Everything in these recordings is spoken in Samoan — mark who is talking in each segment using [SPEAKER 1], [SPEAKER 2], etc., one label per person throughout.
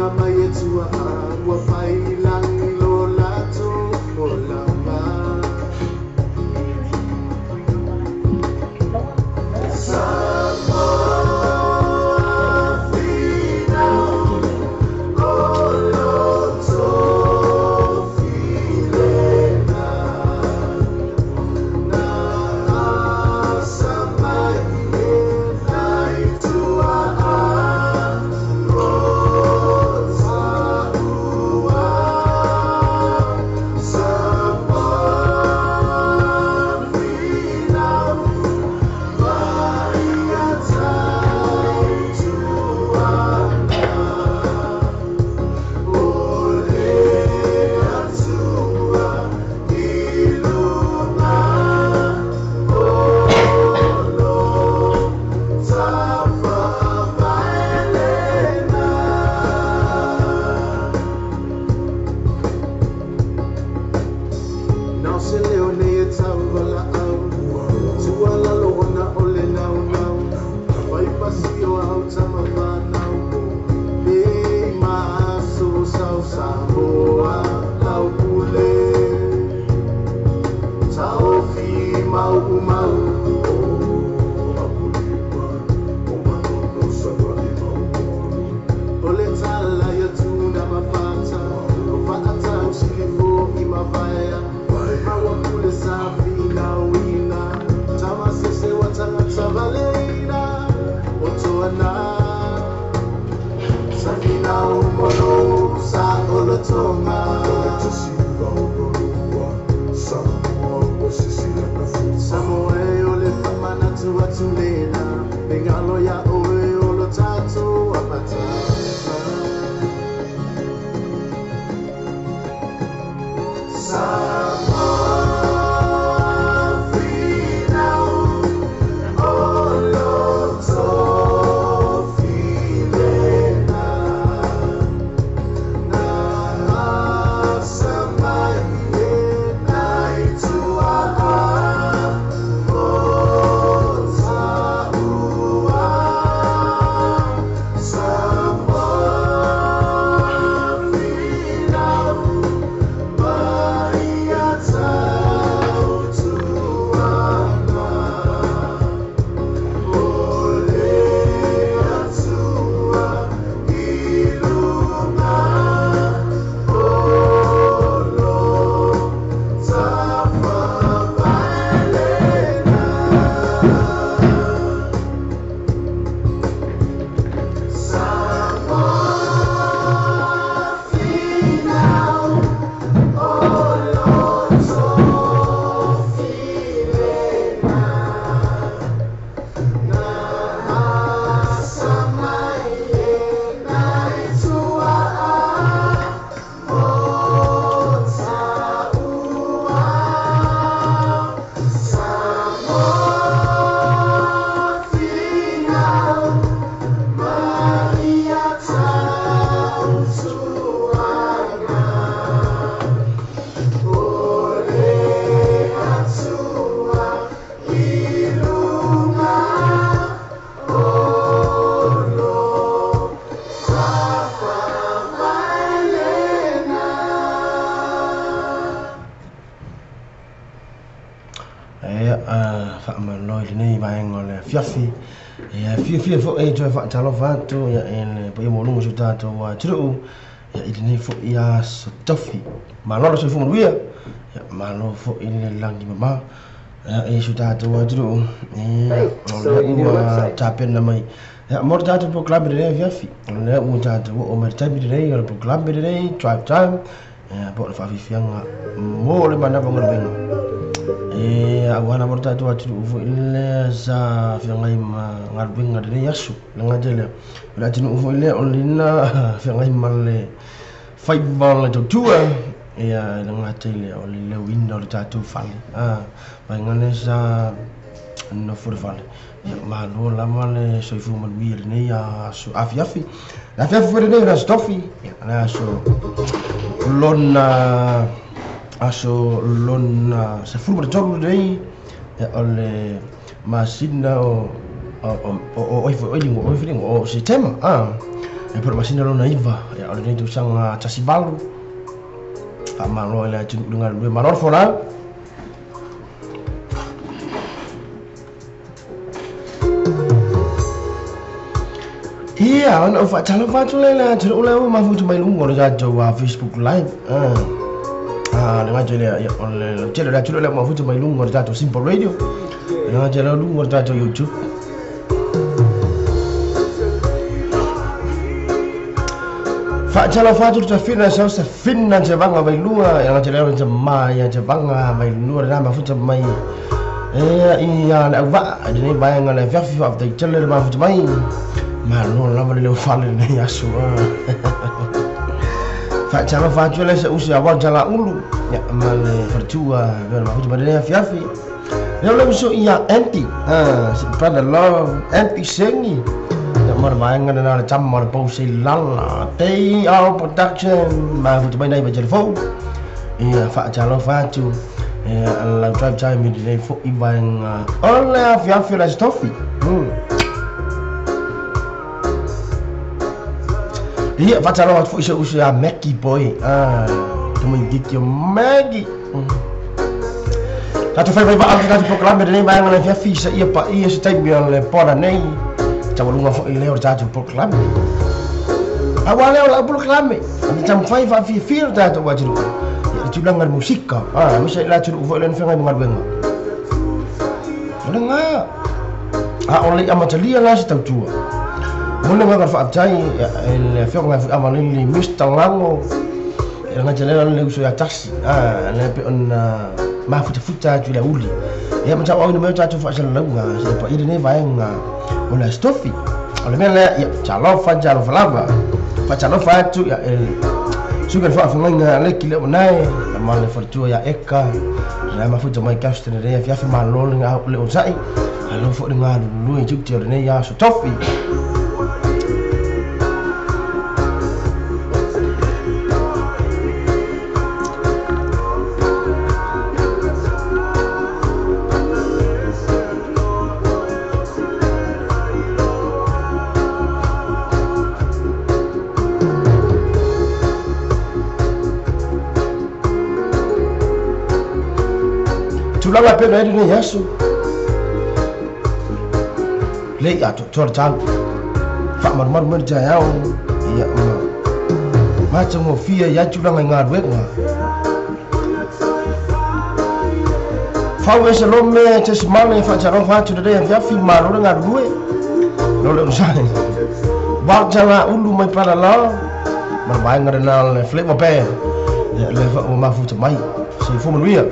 [SPEAKER 1] Luga mai e tua ua pai langi lo lato o lama. Samoa finau o loto filena na asa mai e nai tua a o taua. Samoa finau mai tau tuana o le Atua i luga o lo tafavaelena. Nao se leo nei e tauvala au, tua lalo ona o le nau nau, vai pasio au tama whanau, nei maso sau Samoa lau pule, taofi mau umau. O le tala ia tuna mafata, o faatau silifo i mavaea, maua pule sa finauina, tama sese wa tangata valeina, o toana. Sa finau molo sa olotonga. Samoa e o le whamanatu atu lena, Bengalo ia oe o lo tato apata. Samoa finau o loto filena na asa mai e nai tua a o taua. Samoa finau mai tau tuana o le Atua i luga o lo tafavaelena. Samoa finau o loto filena na asa mai e nai tua a o taua. Samoa finau mai tau tuana o le Atua i luga o lo tafavaelena.
[SPEAKER 2] Ia, faamalo i lenei vaega o le afiafi. Ia, fiafia foi e toe faatalofa atu ia i le paia maualuga o si o tatou atunuu ia i lenei foi aso tofi. Malo le soifua manuia, ia malo foi le lagi mama ia i si o tatou atunuu. Ia, o lea ua tapena mai ia mo le tatou polokalame lenei afiafi. O lea ua tatou oo mai le taimi lenei o le polokalame lenei Drive Time, ia po o le faafiafiaga mo le manava o galuega. E aua lava le tatou atunuu foi lea sa feagai ma galuega lenei aso le gata lea. O le atunuu foi lea o lena feagai ma le faiva o le tautua ia le gata i lea o le leuina o le tatou fale. Vaega lea sa nofo le fale. Ia malo lava le soifua manuia lenei aso afiafi. Le afiafi foi lenei o le aso tofi, ia le aso lona aso lona 13 lenei ia o le masina o o o o o o Setema. E po masina lona iva ia o lenei tausaga 18. Faamalo i le atunuu le galulue malo le folau. Ia, ona ou faatalofa atu lea i le atunuu lea ua mafuta mai luga o le tatou Facebook Live. Le gata i lea, ia, o le tele o le atunuu lea ua mafuta mai luga o le tatou Simple Radio. Le gata i lea, luga o le tatou YouTube. Faatalofa atu le tafina sau sa fina te vanga mai lua, ia gata i lea o le tama ia te vanga mai lua le mafuta mai. Ia le auvaa, lenei vaega le afiafi faafetai tele le mafuta mai. Malo lava le leo fale lenei aso. Faatalofa atu le se usi a wajala ulu, ia ma le faletua le mafuta mai lenei afiafi. Leo le uso ia Anti, si brother love, Anti Sengi. Ia ma le vaega lena le tama le pau se lala, Day Out Production, mafuta mai nei vai fou. Ia faatalofa atu. Ia lau drive time i lenei foi vaega o le afiafi o le Aso Tofi. Ia faatalofa atu foi se uso ia Mackie Boy. Tamaititi o Maggie. Tatou fai vaa le tatou programme lenei vaega le afiafi sa ia paia se taimi o le pola nei. Taualuga foi lea o le tatou programme. Aua lea o lau programme. Ane taumafai faafiafia le tatou atunuu. Ia le tulaga le musika. Aemaise ai le atunuu foi lea na feagai ma galuega. O le gā. A o le amatalia la se tautua. Mo le gaga faafetai i le afioga foi Avalili Mr. Lago. E gata lea le uso ia tasi. Le pe ona mafutafuta atu i le uli. Ia ma tauauina mai o tatou faasalalauga se paia lenei vaega o le Aso Tofi. O le mea lea, ia talofa talofa lava. Faatalofa atu ia e suka le faafegaiga le ki le onae ma le faletua ia Eka. Le mafuta mai Gaston le afiafi malo le ngā le osai. Alo foi le ngā lulue i tiute o lenei Aso Tofi. Tulaga pe na ai lenei aso. Le ia toa le tau. Faamalumalu mai le taeao. Ia ma matagofia ia tulaga i galuega. Fau ese lome te simale faatalofa atu lenei afiafi malo le galulue. Lo le onosai. Wautala ulu mai palala. Ma le vaega lena le Flavor Band. Ia le ua mafuta mai. Soifua manuia.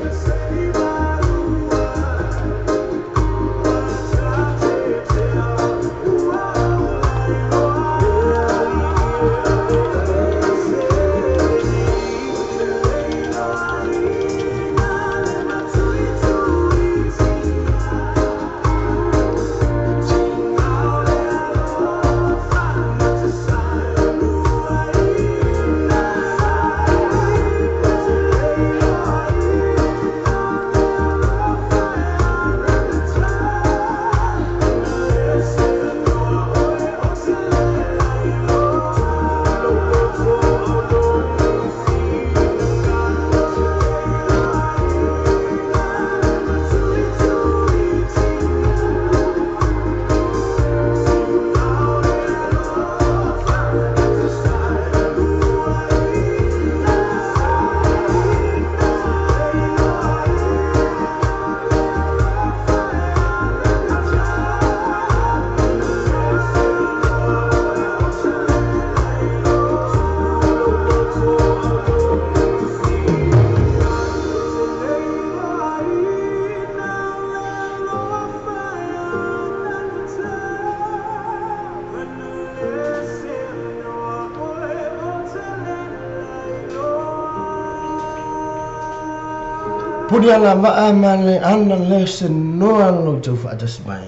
[SPEAKER 2] Puni ala maa ma le ana le se noa lo tau faatasi mai.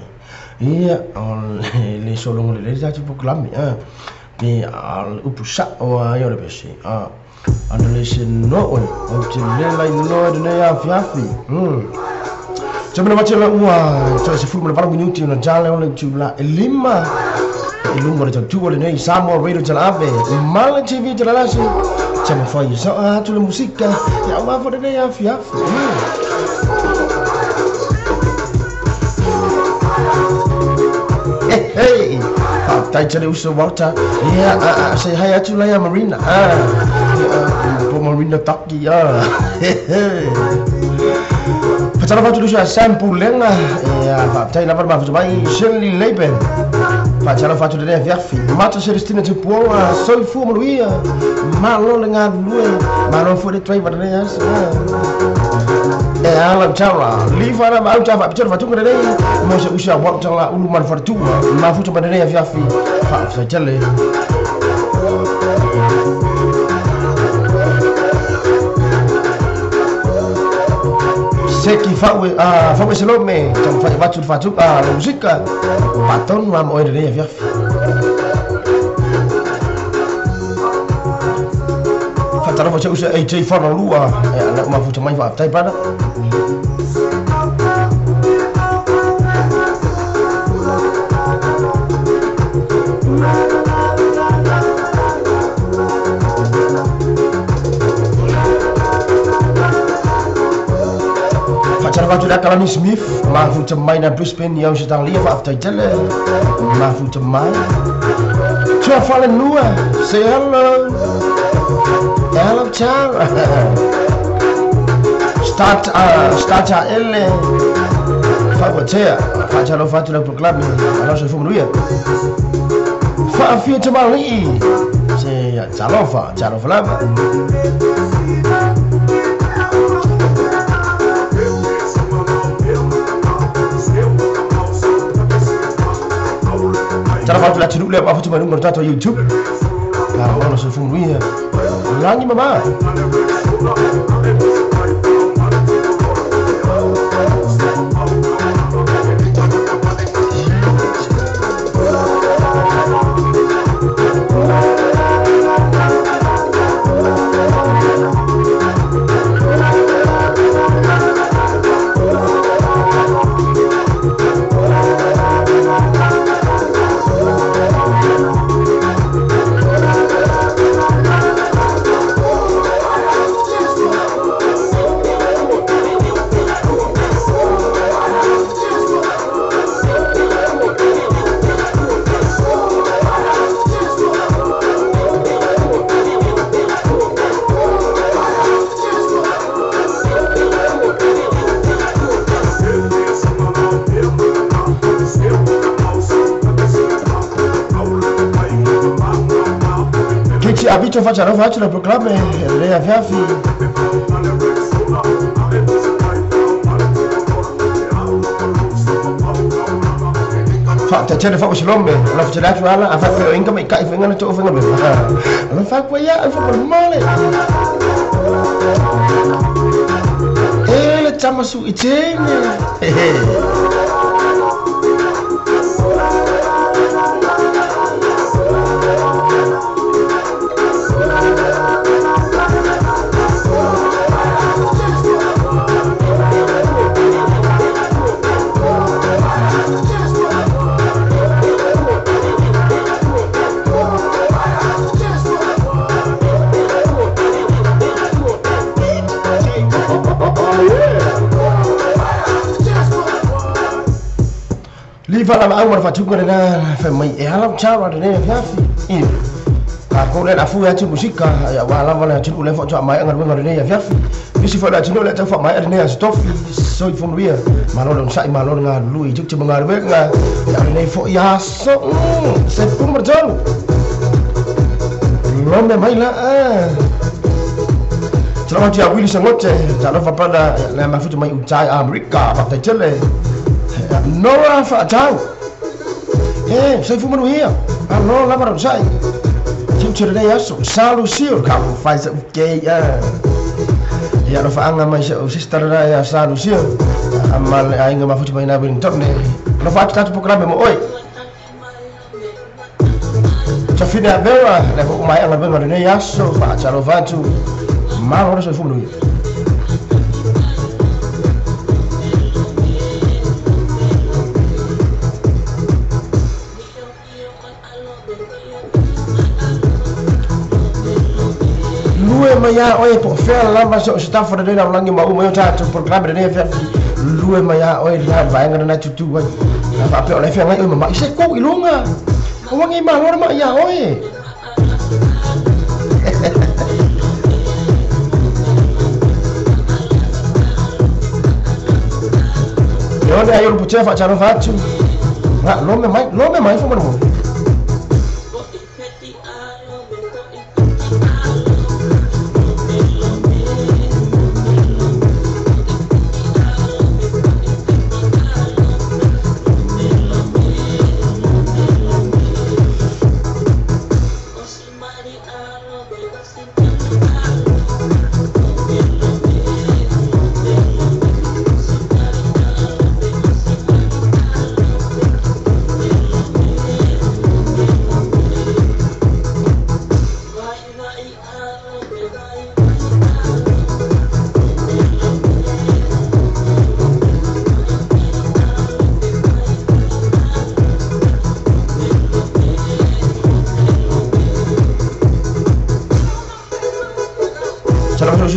[SPEAKER 2] Ia o le sologo lelei le tatou programme. Pe le upu sao a ia o le pese. Ana le se noa oe. O te le lai noa lenei afiafi. Tamana mate la ua 38 minuti ona jale o le tula e 5. I lunga le tautua lenei Samoa Radio Talaave Mala TV Talalasi Tamafai sa atu le musika ia aua foi lenei afiafi. Hey, faafetai tele uso Walter. Ia say hi atu lai Marina. Po Marina Taki. Fatalofa atu lusa Sam Pulenga. Ia faafetai lava le mafuta mai Shirley Laben. Fatalofa atu lenei afiafi. Mata Celestina Tupuoga soifua manuia. Malo le galulue. Malo foi le driver lenei aso. E ala tala lifa na mau tava pitoro fatunga lenei mo se usa Walter la ulu man fartua mafuta mai lenei afiafi. Faafetai tele. Seki faue faue Salome tamafai avatu le fatuga le musika patonu ma oe lenei afiafi. Fatalofa se usa AJ Fanalua e mafuta mai faafetai brother. Fatalofa atu le Akalani Smith mafuta mai na Brisbane i Australia faafetai tele mafuta mai. Tua Falenua say hello. Hello ciao. Start start L Fawatea fatalofa atu le proclame alo soifua manuia. Faafia tamalii se talofa talofa lava. Talofa atu le atunuu lea mafuta mai luga o le tatou YouTube. Malo soifua manuia. Lagi mama. Abito fatalofa atu le proclame lenei afiafi. Faafetai tele fau Salome alofa tele atu ala afai o inga mai kai fainga na too fainga me. Alofa kwa ia afa male. E le tamasu i tene. Lifa la maau ma le faatuga lena fai mai e ala tala lenei afiafi. Tatou le afu atu musika ia ua lava le atunuu lea faatoa maea galuega lenei afiafi. Nisi foi le atunuu lea tau faamaea lenei aso tofi soifua manuia. Malo le onosai malo le galulue i tiute ma galuega ia lenei foi aso 13 lome mai la. Talofa atu ia Willy Sangote talofa brother le mafuta mai utai Amerika faafetai tele. Nora faatau e soifua manuia malo lava le onosai. Tiute lenei aso Sa Lucio ka fai sa ukei ia alofaanga mai sa sister lena ia Sa Lucio ma le aiga mafuta mai na Wellington. Alofa atu tatou programe mo oe. Safina Vera le fo mai anga venga lenei aso faatalofa atu malo le soifua manuia. lue mai a oe po fea lava so se tafa le na langi ma uma yo tatou programa le fea lue mai a oe le vaenga na tutu ai na fa pe o le fea ngai o ma se ku ilunga o wangi ma lo ma ia oe. Yo ne ayo puche fa charo fa tu ha lo me mai fo mo.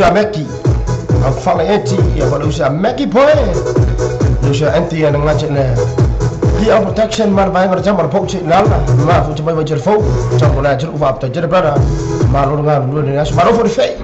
[SPEAKER 2] Meki, ang fala enti, ya usa Meki boy. Usa enti yang ngajak le. Dia protection mar vai ngar jamar pok cik lala, ma fu cuma wajar fo, campur na jer ufa apta jer brada. Ma lo ngar lu ni as maro for fei.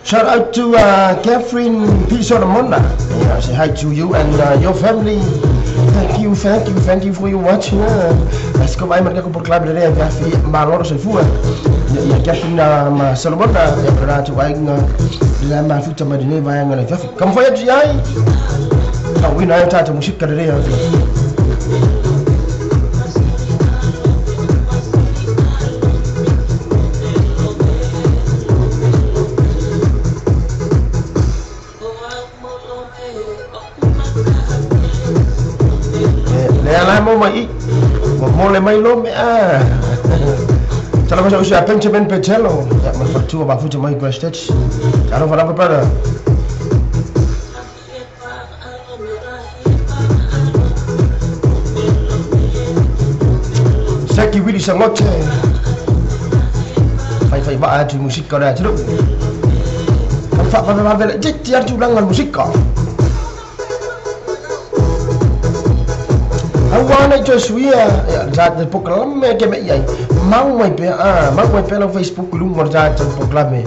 [SPEAKER 2] Shout out to Catherine P. Solomona. Yeah, I say hi to you and your family. Thank you, thank you, thank you for your watching. Let's go by mereka por club dari ya fi malor sefua. Ya Catherine Solomona ya pernah tu aing la ma futa madine ba yang na fi. Kam fa ya ai. Ta wina ya ta musik dari ya. Mai mo le mai lo me a tala ma usa Benjamin Petelo ya ma fatua ba futa mai Christchurch tala fa la brother. Saki Willy Sangote fai fai ba tu musik ka da tu fa fa fa vele jet ya tu langan musik ka. Awana Joshua ya zat de proklame ke me yai mau mai pe a mau mai pe la Facebook lu ngor zat proklame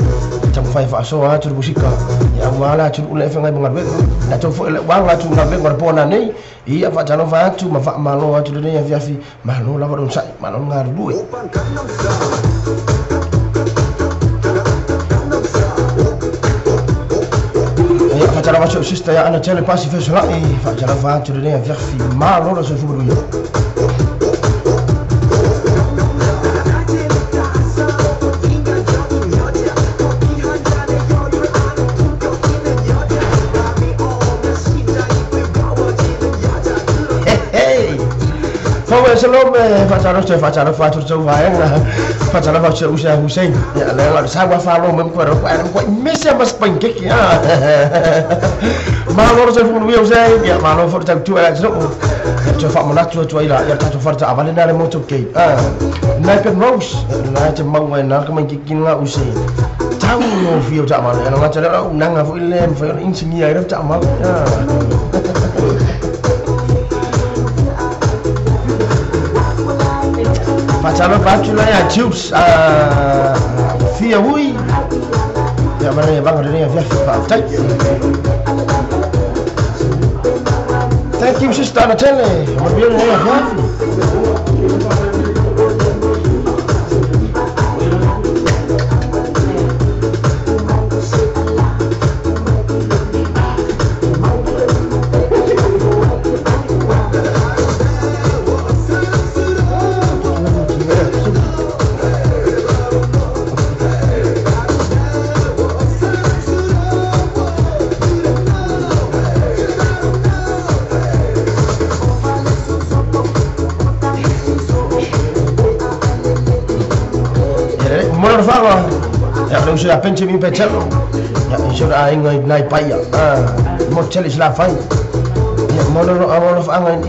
[SPEAKER 2] jam fai fa so a tu musika ya wala tu ule fa ngai ngar na tu fo le wala tu ngar ngor pona nei ia fa jalo fa tu ma fa malo tu ne ya fi malo la ba sai malo ngar lu. Fa jalo sister ya ana tele pasi fe so lai fa jalo fa tu ne ya fi malo la so fu lu. Salom fa jalo fa fa jalo fa usa Hussein ya la sa wa fa lo mem ko ro ko mese mas pancake ya ma lo so fu lu Hussein ya ma lo fo ta tu ala so ya fa mo na tu tu ila ya ta tu fa ta avale na le mo to ke ah na pe rose na te mau na ko man kikin la Hussein tau no fi ta ma na na ta na nga fu ile fa insinya ta ma ya. Facciamo faccio ya chips fia ui ya mana ya bang ya fia thank you sister Anatele mo bien ya fia. Mo fa ya lo se a Benjamin Petelo ya so a inga nai paia mo tele sla fai ya mo no mo fa anga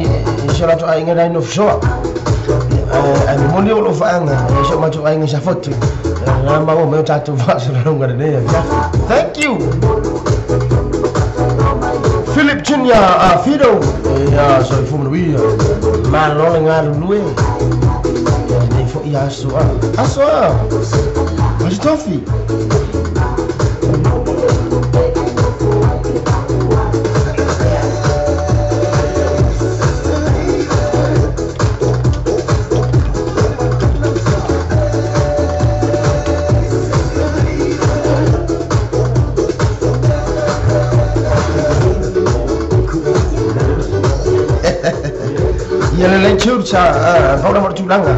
[SPEAKER 2] so la to a inga nai no so a mo ni lo fa anga so ma to a inga sa fotu na ma mo ta to fa so lo ngare ne. Thank you Philip Junior Fido ya so fu mo wi ma lo nga lu e ya ni fo ya so a so a Tofi. Ya le chucha paula mo chulanga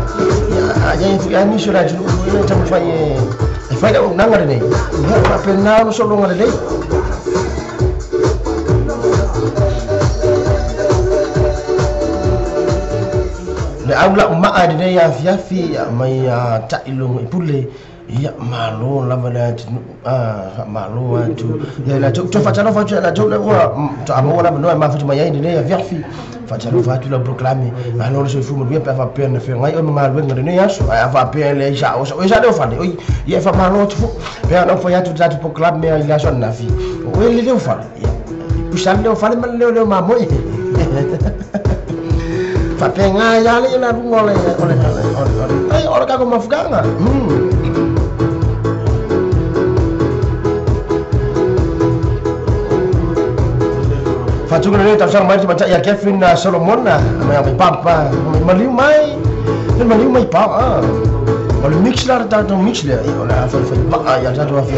[SPEAKER 2] ya ya ya ni shura chu ni tam fai e fai da nanga ne ya pa pena no solo ngale le le aula ma a de ya fia fi mai ya ta ilong ipule ya malo la va a malo a tu ya la tu fa cha fa la tu le ko ta mo la no ma fa ma ya de ya fia fi fa cha fa tu la proclame alors se fu mo bien pa fa pen fe ngai o ma lo ngare ne ya so a fa pen le ja o sa le fa le ya fa malo tu pe no fa ya tu ta tu proclame ya la so na fi o le le fa ya puxa le fa le ma le le ma mo fa penga ya le la ngole ole ole ai ora ka ko mafukanga Fatunga ne tau mai baca ya Kevin Solomon na mai mai papa mai mai mai mai pa o mix la ta to mix le ona fa fa pa ya ta to fa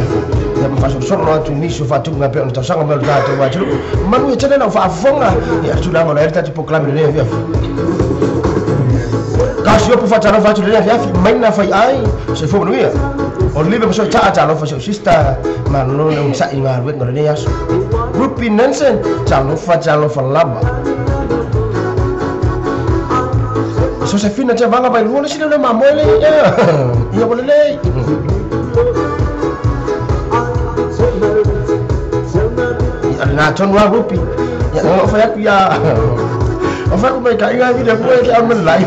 [SPEAKER 2] ya fa so so tu ni so fatunga pe ta sanga mai ta to wa chu manu e tele na fa fonga ya tu la ngona ta tu proclame le ya Kasio po fa ta fa tu le ya fi mai na fa ai se fo no ya o libe so ta ta lo fa so sista ma no le sa inga we ngore ya so Rupi Nansen talo fa laba Josefina te vanga vai lua se le mamole ya ya bolele na ton wa Rupi ya no fa ya ya o fa ko mai ka inga vi de po ke am lai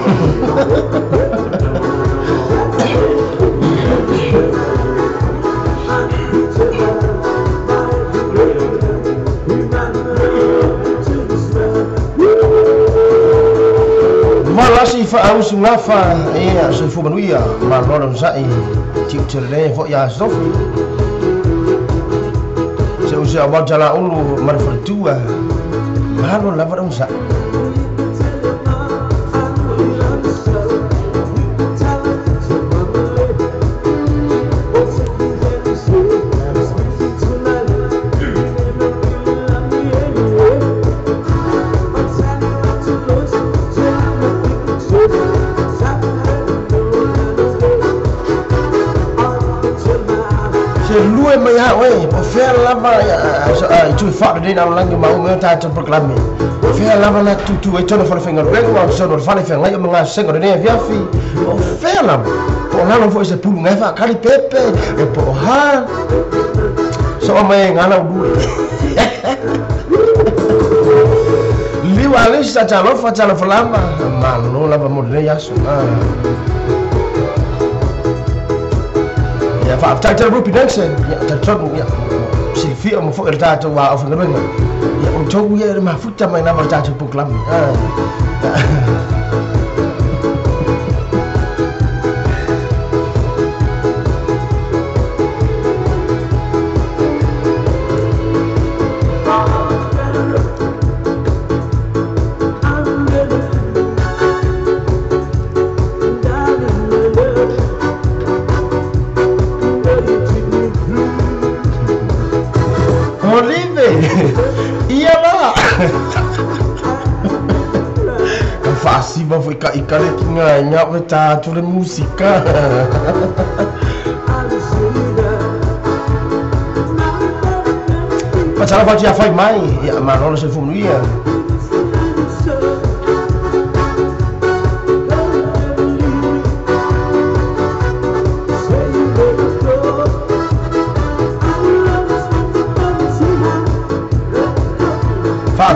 [SPEAKER 2] Malasi fa ausu ngafa ia so fu manuia ma lolo sai tiu tele fo ya sofi se usa wajala ulu marfatua malo lava unsa tu fa de na langi ma o ta to proclame fe lava la tu tu e tono fa fenga rengo wa sono fa le fenga yo nga sengo de via fi o fe la po na no fo se pulu nga fa kali pepe e po ha so me nga na du liwa le sa talo fa talo flama ma no la va mo de ya so ya fa ta ta rupi dance ya ta to ya silfia mo fo erta to wa of ngbenga ya o to ya ma futa mai na marta to proclame Fácil, foi ikale kinga nya ta tu le música. Mas ela pode já foi mai, ya manolo se fumuia.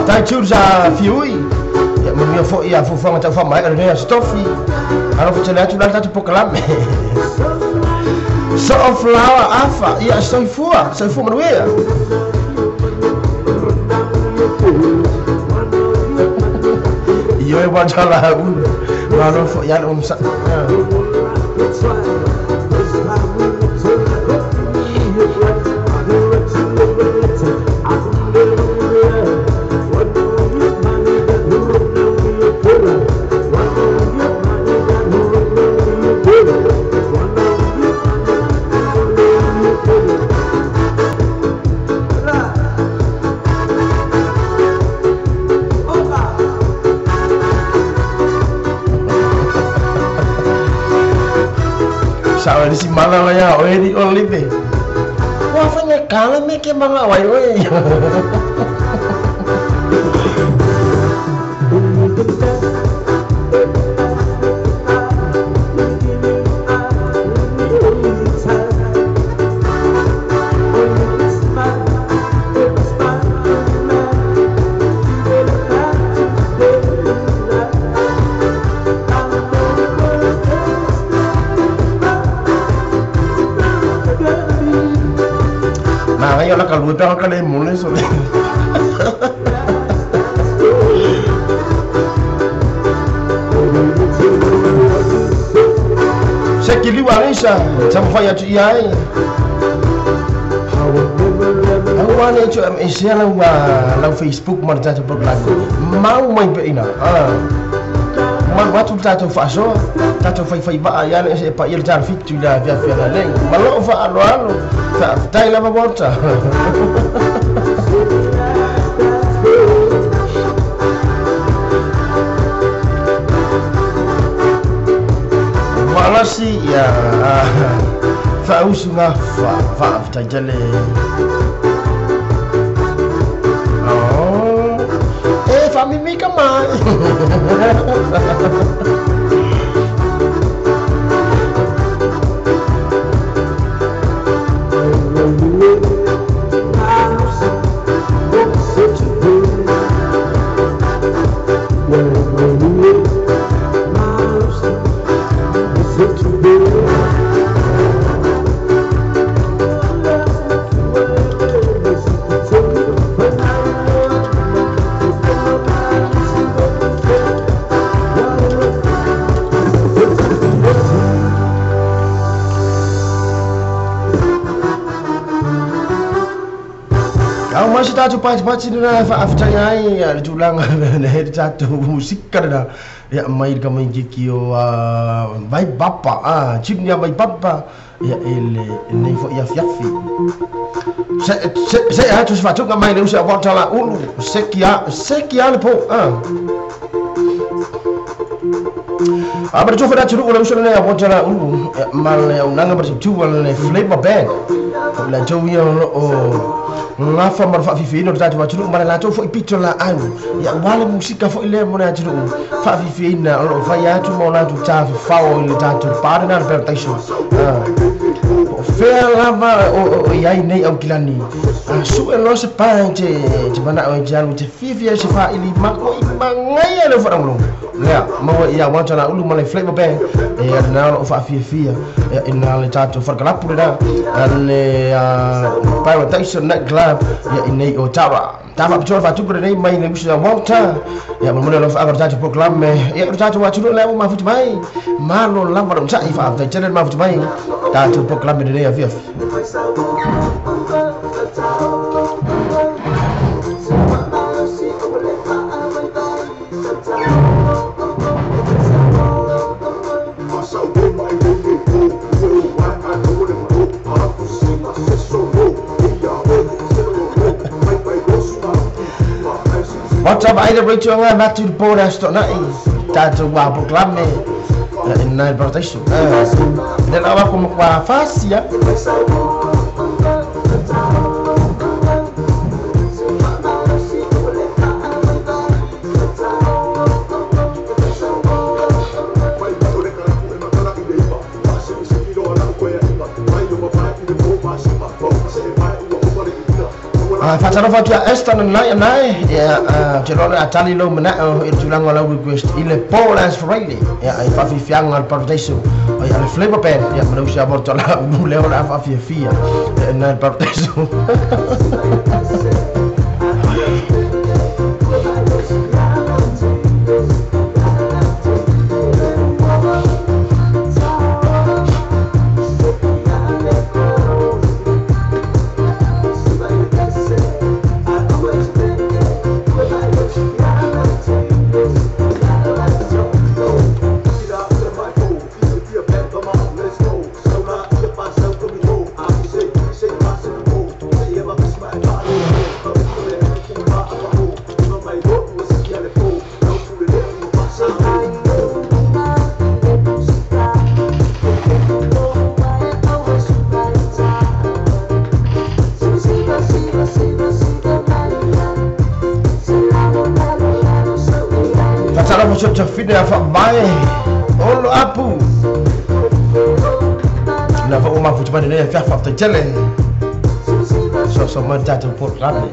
[SPEAKER 2] Whaatai tū sa fiui. Ia manuia foi a fuafuaga tau faamaea lenei aso tofi. Alofa tele atu la le tatou pokalame. Soo flower afa ia soifua, soifua manuia. Ioe Walter ulu. Malo foi ia le omsa. Sawa di si mala la ya oe di olive. Wah fanya kala me ke manga wai oe. Manga la kalu pe ka le mole so. Se ki liwa risa, taumafai atu ia ai. Au ane tu e se lau lau Facebook ma le tatou programme. Mau mai pe ina. Ma watu tatou faasoa, tatou faifai vaa ia le se pa ia le tala fitu la via via la leng. Ma loo faaloalo, faafetai lava Walter. Malasi ia faausuga faafetai tele. Oh, e faamimika mai. Au ma se tatou patipati lena faafetai ai le tulaga le tatou musika lena ia mai le kamaititi o vai papa chip nia mai papa ia e lenei foʻi afiafi. Se atu se faatuga mai le usi a Walter la ulu se kia le po. A ma le atunuu le uso lenei a Walter la ulu ma le aunaga ma le tautua le Flavor Band. O le latou ia o loo ngafa ma le faafifiina o le tatou atunuu ma le latou foʻi pito laau. Ia ua le musika foʻi lea mo le atunuu faafifiina o loo fai atu ma o latou tafafao i le tatou parena le parataiso. O fea lava o iai nei aukilani. Sue loa se pae te manao e te alu te fiafia se faaili mako i magaia le faalogologo. Lea maua ia Walter la ulu ma le Flavor Band e na o loo faafiafia ina le tatou falekalapu lena le Paradise Night Club ia inei o Tara. Ta faapitoa le faatupu lenei mai le usi a Walter. Ia momoli alofa ava le tatou programme. Ia o le tatou atunuu lea ua mafuta mai. Malo lava le onosai faafetai tele le mafuta mai. Tatou programme lenei afiafi. What's up, Aida Rachel? Matthew the board has to nai. Tatou wa programme ina le parataiso. Le lava ko kwa fasia. Faatalofa atu ia Esther nanai anai ia te loa atali lo mana'o i le tulaga o lau request i le po last Friday ia ai faafiafiaga le Paradise ia le Flavor Band ia ma lausia mo tola ulu lea o le a faafiafia ia na le Paradise. Tafine fa mai olo apu na fa uma futu mai ne fa fa tele so so man tatu por rabe.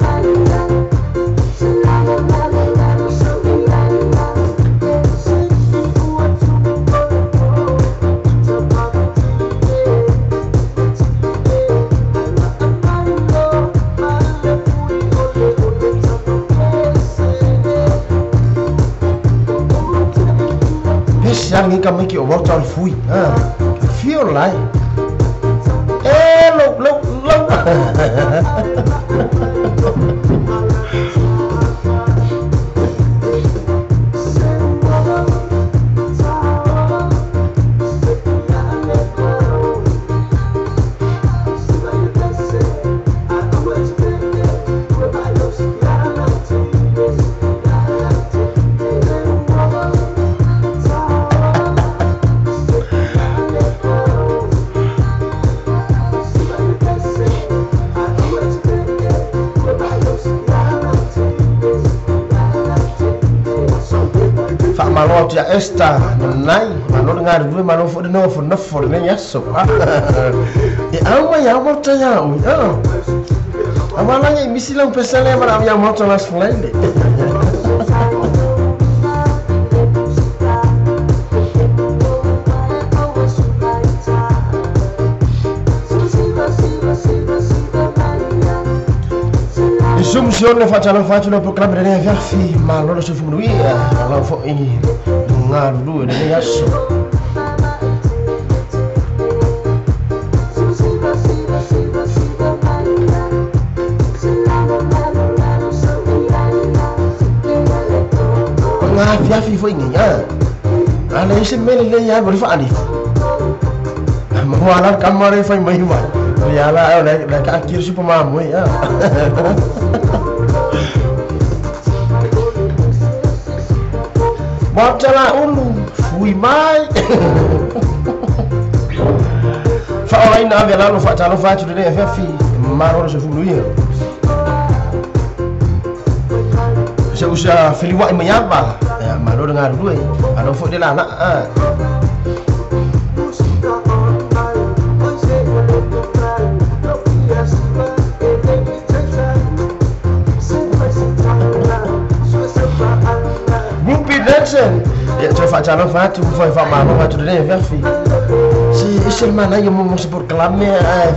[SPEAKER 2] Yang kami ki o water fui ah feel like eh lo lo lo. Malo atu ia Esther nanai malo le galulue malo foʻi le nofonofo lenei aso e aumai au maota ia ui awalaga i misi lau pesa lea ma ia maota last Friday. Sumsion le faatalofa atu le polokalame lenei afiafi malo le soifua manuia malo foʻi galulue lenei aso. Afiafi foʻi nei a ale ise mele lelei a mo le faalifu mo ala kamare fai mai mai ia la le kaakiri supa mamoe a. Maota ulu fui mai. Faalaina ave lalo faatalofa atu lenei afiafi malo le soifua manuia se usa feliuaʻi mai ava malo le galulue malo foʻi le lalaʻa. Ia toe faatalofa atu foi faamalo atu lenei afiafi se ese le manaia mo se polokalame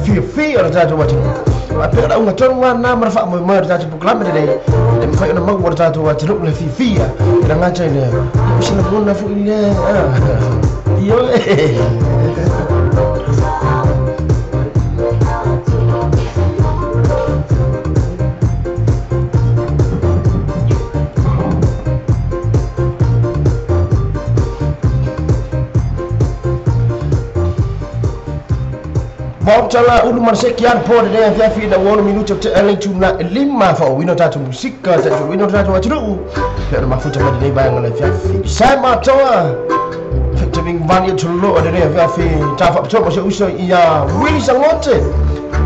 [SPEAKER 2] fiafia o le tatou atunuu faapea o le auga tonu lana ma le faamoemoe o le tatou polokalame lenei e mafai ona maua le tatou atunuu le fiafia e lagata i lea ia se lagona foʻi lea ioe. Maota ulu marse kian po de afiafi na wono minuto te ele tuna lima fa wino tatu musika tatu wino tatu atunuu pe mafuta ma de ba ngala afiafi sai ma toa featuring vani tulo de afiafi ta fa to se uso ia Willy Sangote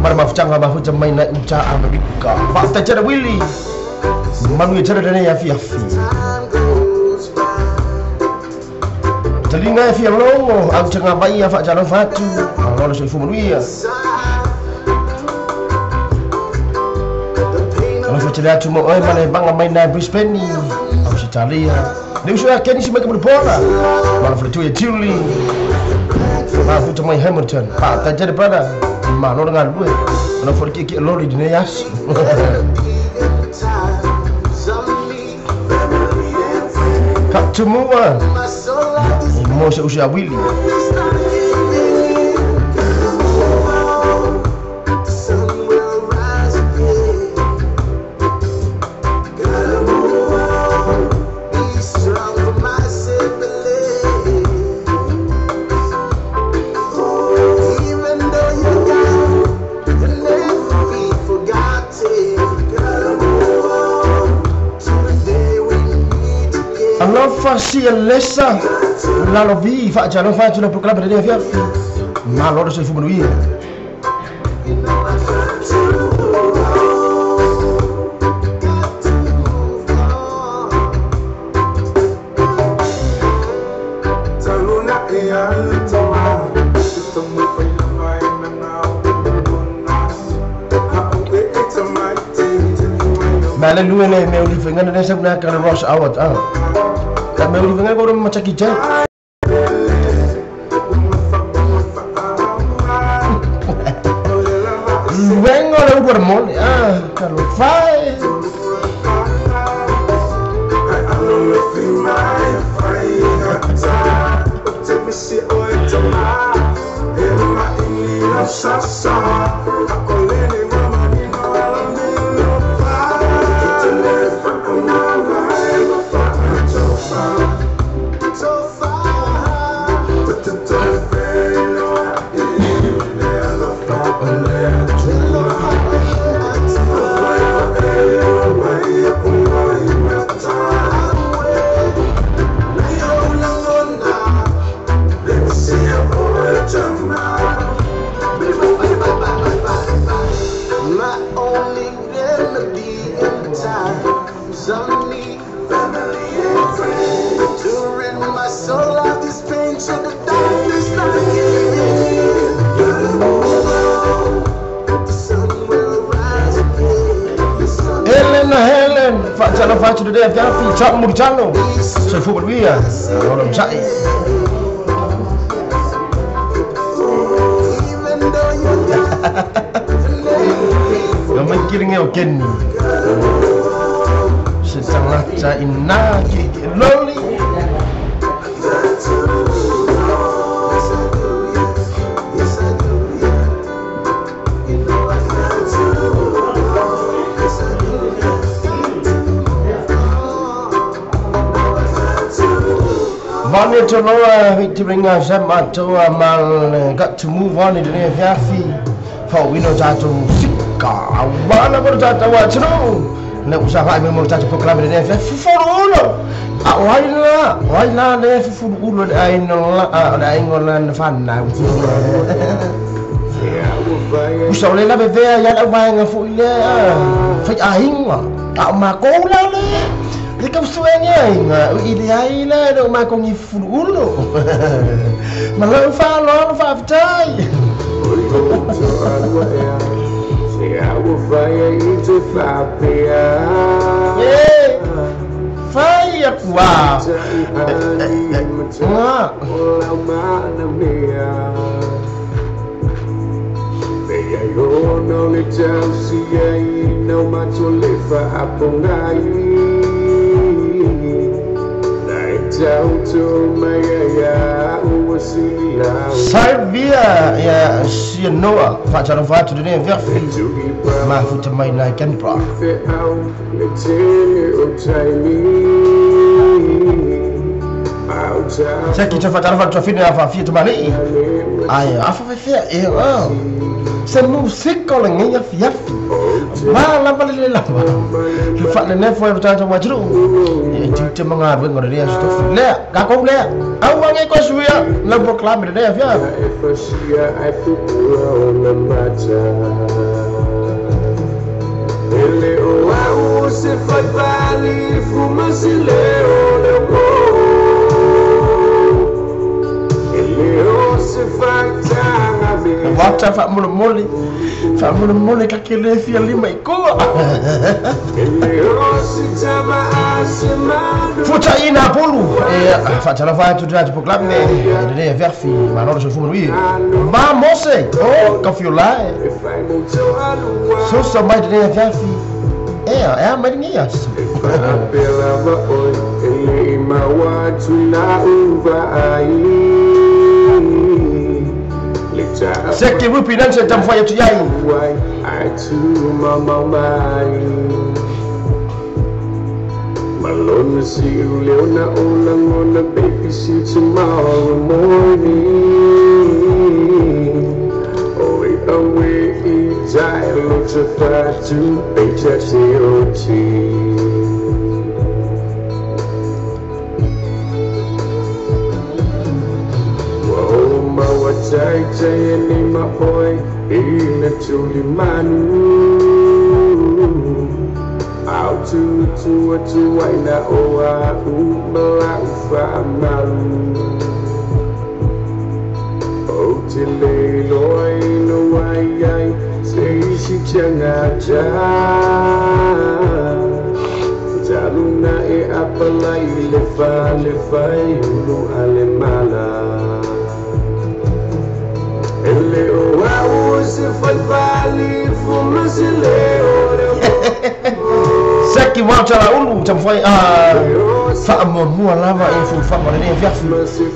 [SPEAKER 2] mar mafuta mafuta mai na uta Amerika fa ta tera Willy manu tera de afiafi Talinga e fia longo au tanga mai a faatalofa atu malo le soifua manuia. Faatele atu mo oe ma le maga mai na Brisbane, Australia. Le uso ia Kenny si mai ka Pona. Ma le tu ia Julie. Ma futa mai Hamilton. Pa ta jere brother. Ma no nga lue. Ana fo ki ki lori dine yas. Ka tumua. Mo se uso ia Willie. Alofa si alesa lalo vi fa jalo fa jalo proclama de fia ma loro se fumo ia. Ma le lue le me oli fenga ne sa na ka Ross Awat ah. Ka me oli fenga ko ro machaki ja. Vengo le upo mole ah ka lo fai. Faatalo fatu de afia fi chap murjano so fu wia ro msai. Yo mai kiringe o Kenny se tanga cha ina ki loli. Vane toloa victoringa sama toa mal got to move on in the fiafi for we know tato sika wana mo tato wa tro na usa ha me mo tato proclame de fiafi foro a waila waila le fufu ulo ai no la ai ngola na fanna usa le la bebe ya la wa nga fu le fa ai nga a ma ko la le le kau suenga inga i le ai la no ma ko ni fulu ma lo fa lo fa tai. Eh fai akua nga Salvia ya si Noah fa talo fa tu de ver fi ma futa mai na kan pro. Sa ki fa talo fa tu fi na fa fi tu mali. Ai afa fa fi e ah. Se music ko le ngi fi fi. Ma la ba le la ba. Le fa le ne fo ta ta wa tru. E ti te manga ba ngore ya sto fi le ka ko le. Au wa ngi ko suya la proclame de fi. Wata faamolemole faamolemole kakele fia lima i koa. Futa'ina apulu e faatalofa atu tatou polokalame lenei afiafi malo le soifua manuia ma Mose o kafiolae soso mai lenei afiafi ea ea mai lenei aso. Seki Rupi Nansen tamafai atu iai.
[SPEAKER 1] Malone see you Leona Ola baby see you tomorrow morning. Oh wait away die look to 5 2 H S C O T. Whoa ma wa tai tai ni ma oi ina tuli manu. Au tu tu tu aina o a u mala u fa malu. O te le loi no ai ai se si changa ja. Taluna e apalai le fa ulu ale mala. Ele o au se fai vali fu masile o le.
[SPEAKER 2] Seki Walter Ulu tamafai faamuamua lava e fuafuaga o lenei afiafi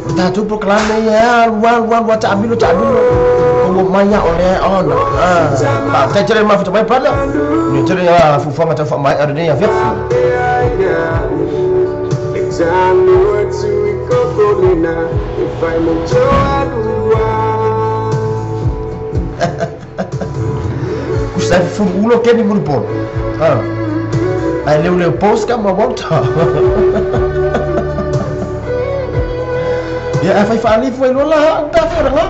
[SPEAKER 2] o tatou polokalame ia alu alu alu taamilo taamilo ua mai ao lea ona faafetai tele mafuta mai brother ni tele fuafuaga tau faamaea lenei afiafi. Kusa fulu ulo keni mulu polo. Ai leu leu post ka ma Walter. Ia fai faalifu ai lola ta fo nga.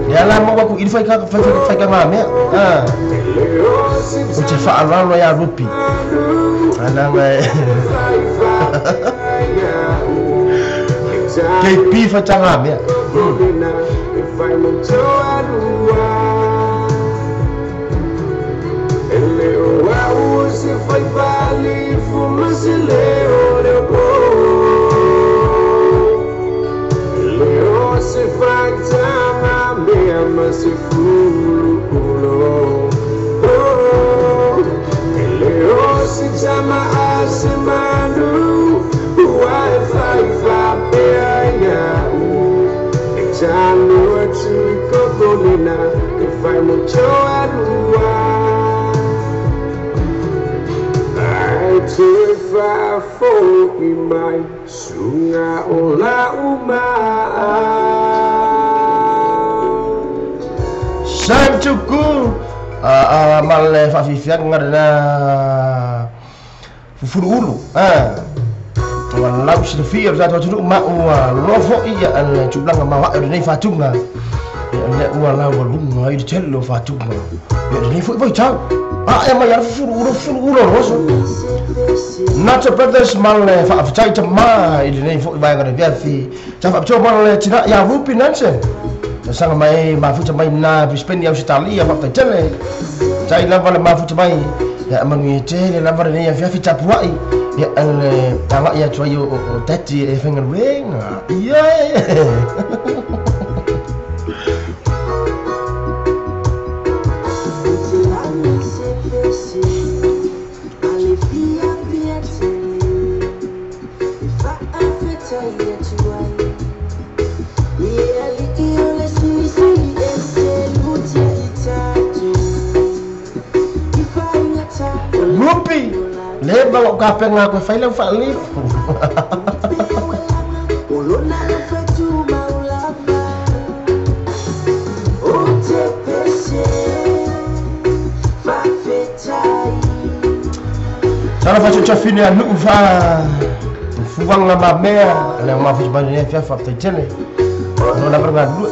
[SPEAKER 2] Ia la mo ku i fai ka fai fai ka ngā mea. O te whaalalo ia Rupi. Ana ngai. KP fai ta ngā mea. Sam cuku male fafifian ngarna fufuru ulu walau silfia za tu ma ua lofo ia al chublanga ma wa nei fatunga ne ua la wa lunga i tello fatunga nei fu voi tau a e ma ya fufuru ulu roso Nacho Brothers male fa fa ta ma i nei fu ba ngare via fi ta fa to male tina ya Rupi Nansen sanga mai mafuta mai na Brisbane ya Australia fa ta tele tai lava le mafuta mai ya mangi tele lava le ya fiafi tapuai ya ale tala ya tuai o tati e fenga wenga yeah. Rupi leba wa kapenga ko faile faalifu. Tala fa tsa fine a nuu fa fuanga ma mea le ma fu ba ne fia fa tele. No la verga lu.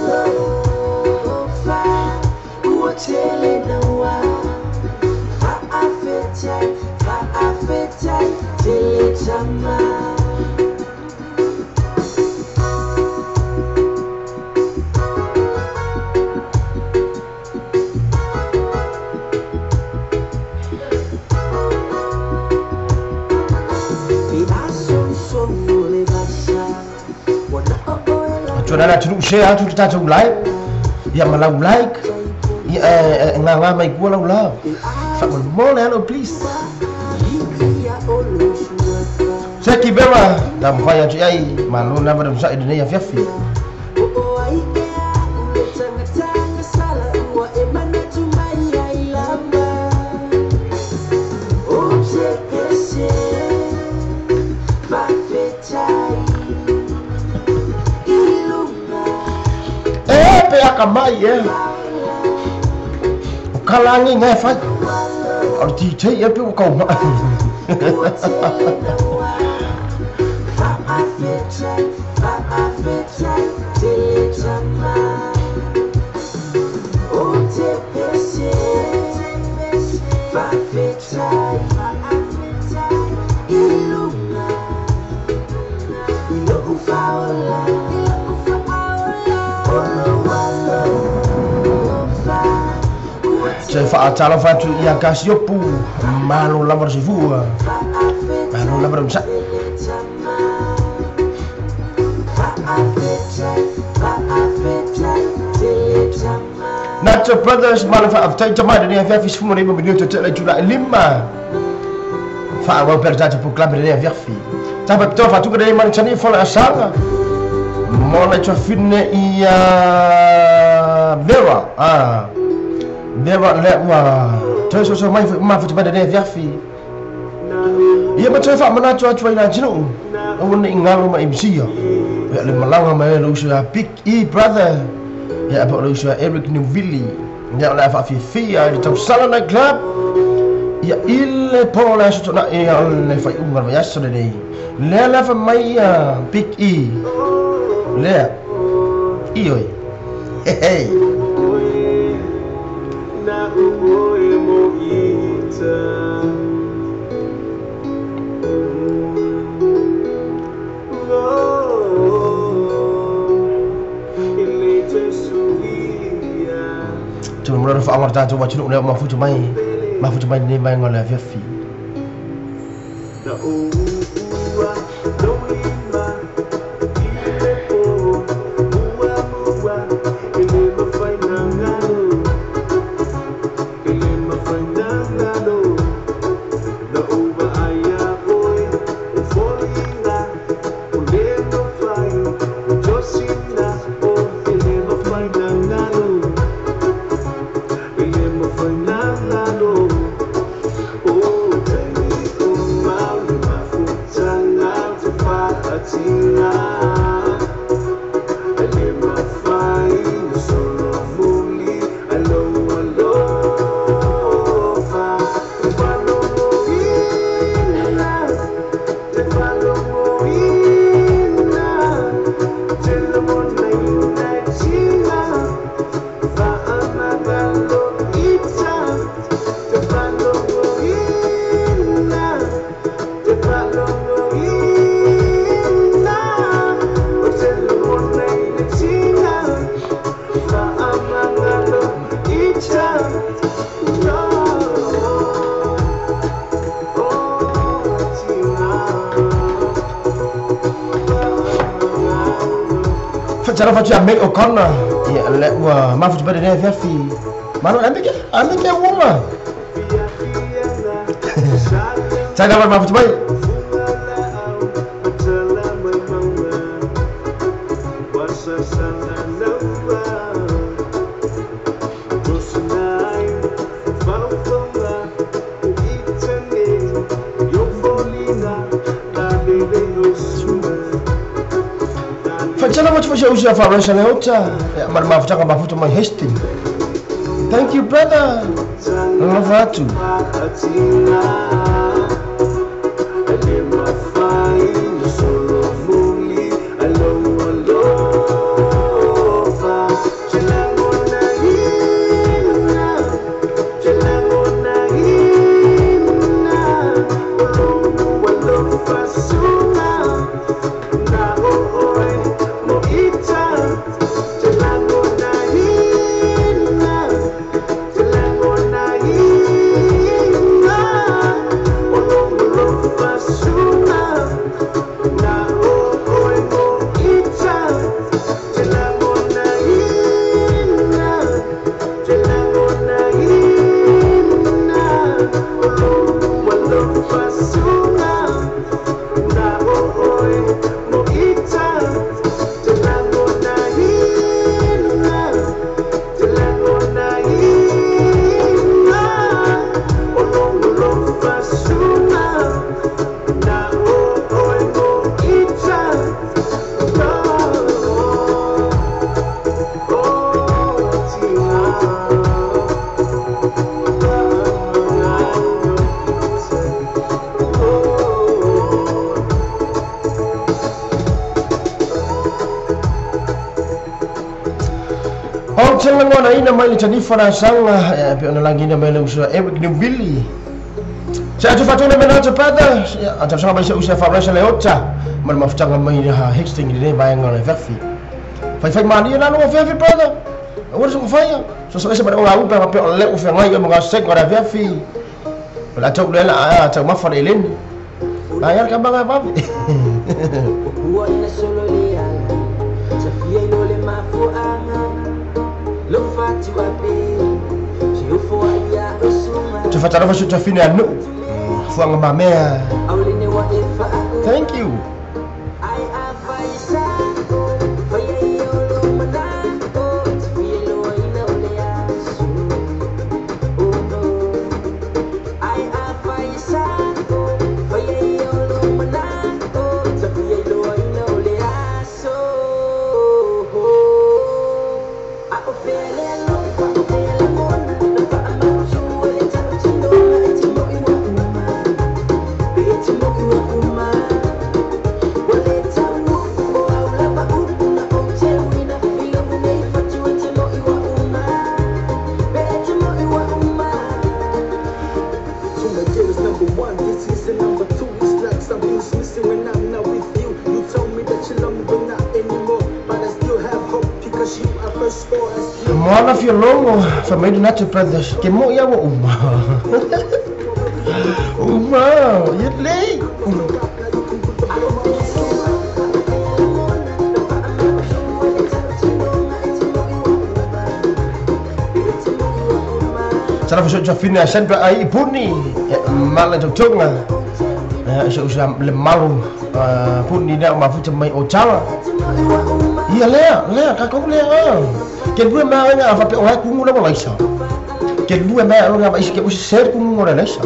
[SPEAKER 2] Nana tu share tu ta tu like ya malau like ya nga mai gua lau la fa mo le hello please Seki bema da mo fa ya tu ai malu na ba sa idine ya fiafi Kamai e o kalangi ngai fai o DJ e pe o kau mai Fa talo fa tu ia kasiopu malo lava se fua malo lava msa Nacho Brothers malo fa aftai tama ni afia fi fumo ni minuto tele jula lima fa wa per tata pu club ni afia fi ta pa to fa tu ke man chani fo la asanga mo le chofine ia Vera ah Vera le wa toi so so mai ma fu ba de fiafi ia ma toi fa mana tu atu ina tinu o ni ngalo ma MC ya le malanga ma le usu ya Big E brother ya ba le usu Eric Newville ya la fa fi fi ya le tau sala night club ya ile po la so na ya le fa unga ya so le le la fa mai ya Big E le I oi hey Mula fa amar ta tu wa chunu le ma fu tu mai ni mai ngola fi fi Tara fa tu make O'Connor ya le wa ma fu ba de fi fi ma no amike amike wuma Tara ma fu ba Thank you, brother. Love you. Ou te lagonaina mai le tanifa na sanga pe ona lagina mai le uso Eric Newville. Se atu fatuna me nata pata, ata sanga mai se usa fa le ota, ma le mafutanga mai ha Hastings le vaenga le fafi. Fai fai mani na no fafi brother. Ua so fai. So so ese ma o au pe o le u fa ngai mo ga se ko ra fafi. La tau le la tau mafa le len. Ai ka ba ga fafi.
[SPEAKER 3] Ua ina solo le ala, tafia ilo le mafuanga. Lo fatu api, si ufo ia usuma.
[SPEAKER 2] Te fatara fa tafine anu. Fuanga mamea.
[SPEAKER 3] Aulene wa efa.
[SPEAKER 2] Thank you.
[SPEAKER 3] Ai afaisa, faya ilo mana. Tafia ilo ina ole asu. Oh no. Ai afaisa, faya ilo mana. Tafia ilo ina ole asu.
[SPEAKER 2] Moana fiolongo, family not to brothers. Ke mo ia wo uma. Uma, yetle. Sara fa so fina sempre ai puni mala to tonga. So usa le malu puni na mafuta mai o tala. Ia lea, lea ka ko lea. Ke lua mea nga fa pe o ha kungu na walaisa. Ke lua mea nga ba isi ke usi ser kungu na laisa.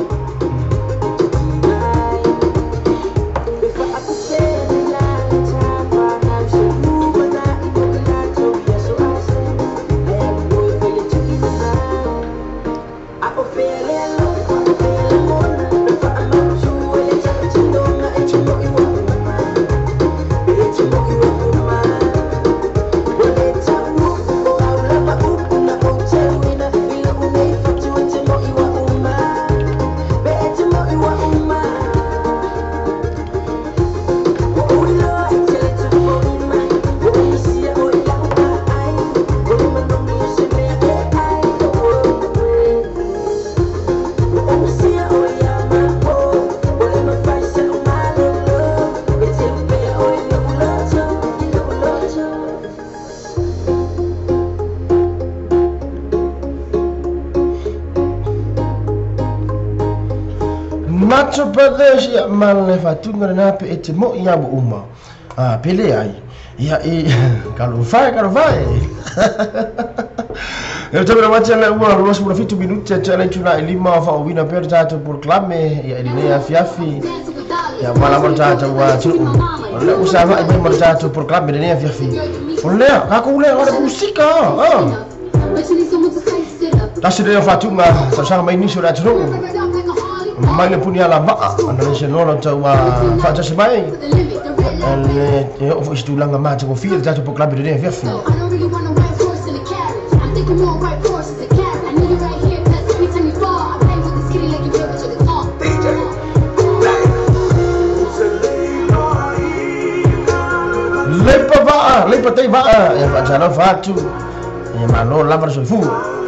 [SPEAKER 2] Macho Brothers ia male fatunga na pe e te mo ia mo uma. Ah pele ai. Ia e kalo fai kalo fai. Eu te wacha le ua ro sura fitu minuti te le tuna lima fa wina per tato por clame ia ile afi afi. Ia mala mo tato wa tu. Le usa va e mo tato por clame ne afi afi. Ole ka ko le ora musika. Ah. Tasi le fatunga sa sa mai ni sura tu. Mai le puni ala maa, ana se nola tau faatasi mai. Le o foi tulaga ma te kofia le tatou pokolabi lenei afiafi. Lepa vaa, lepa tei vaa, ia faatalofa atu, ia malo lava le soifua.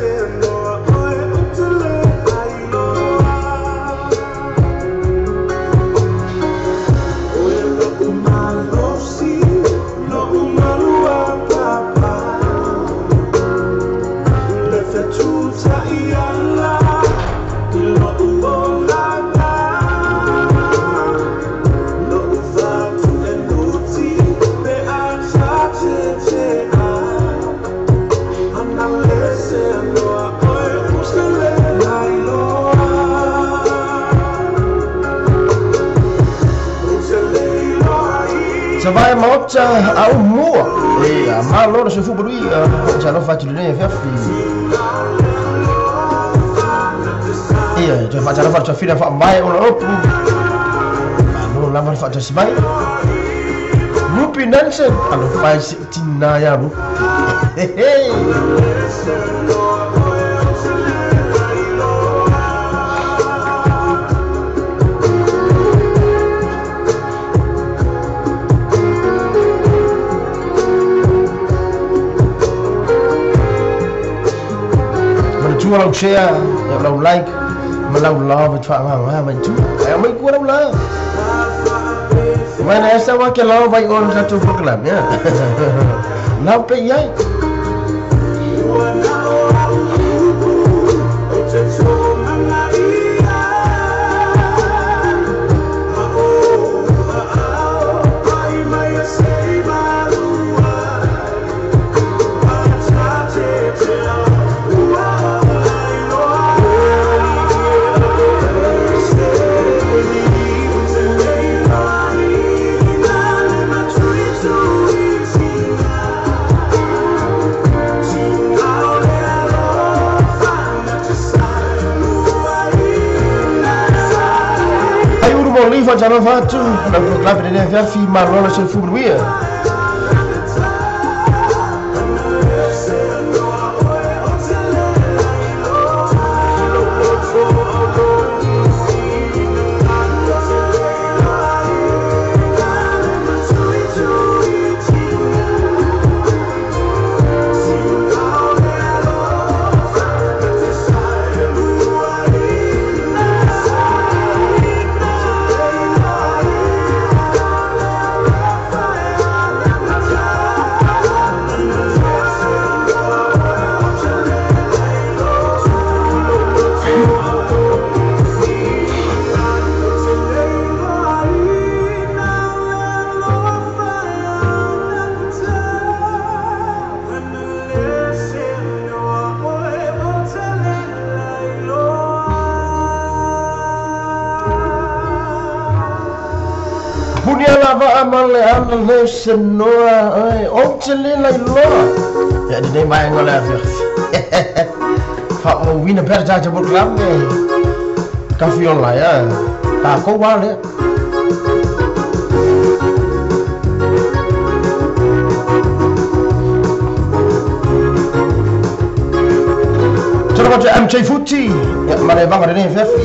[SPEAKER 1] Listen, Lord.
[SPEAKER 2] Maota au mua. E malo le soifua manuia. Faatalofa atu lenei afiafi. Ia, toe faatalofa atu tafina faamae o la opu. Malo lava le faatasi mai. Rupi Nansen, alofa e seʻitina ia Rupi. Hehe. Manatua lau share, lau like, ma lau love e tfaagaga mai tua. Ai mai kua lau love. Mai na esa wa ke love ai on tatou program ya. Lau pe iai. Ai uru mo lifa talofa atu lau program lenei afiafi malo le soifua manuia. Punia lava amale ana le senoa ai o te le lai loa. Ya de mai ngola afiafi. Fa mo wina per ta te program e. Kafi online ya. Ta ko wa le. Tala ko MJ Futi. Ya mare vanga de afiafi.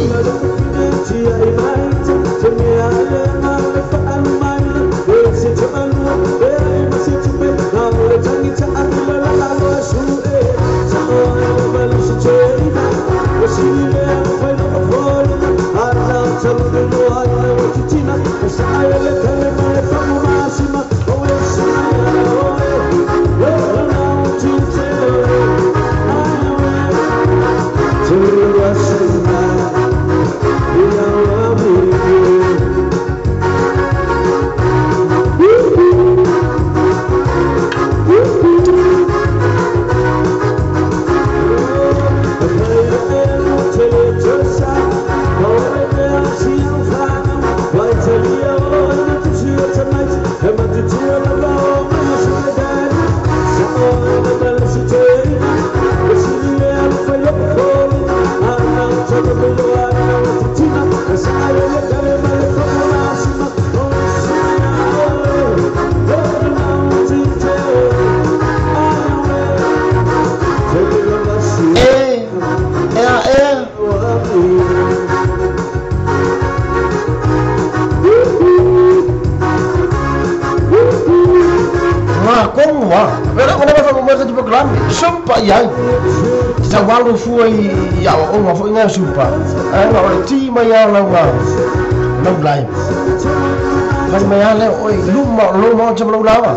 [SPEAKER 2] Sumpah ya. Sa walu fua i au o foi ngai sumpah. Ai ma o ti mai au lau lau lai. Fai mai ale oi luma luma o lau lava.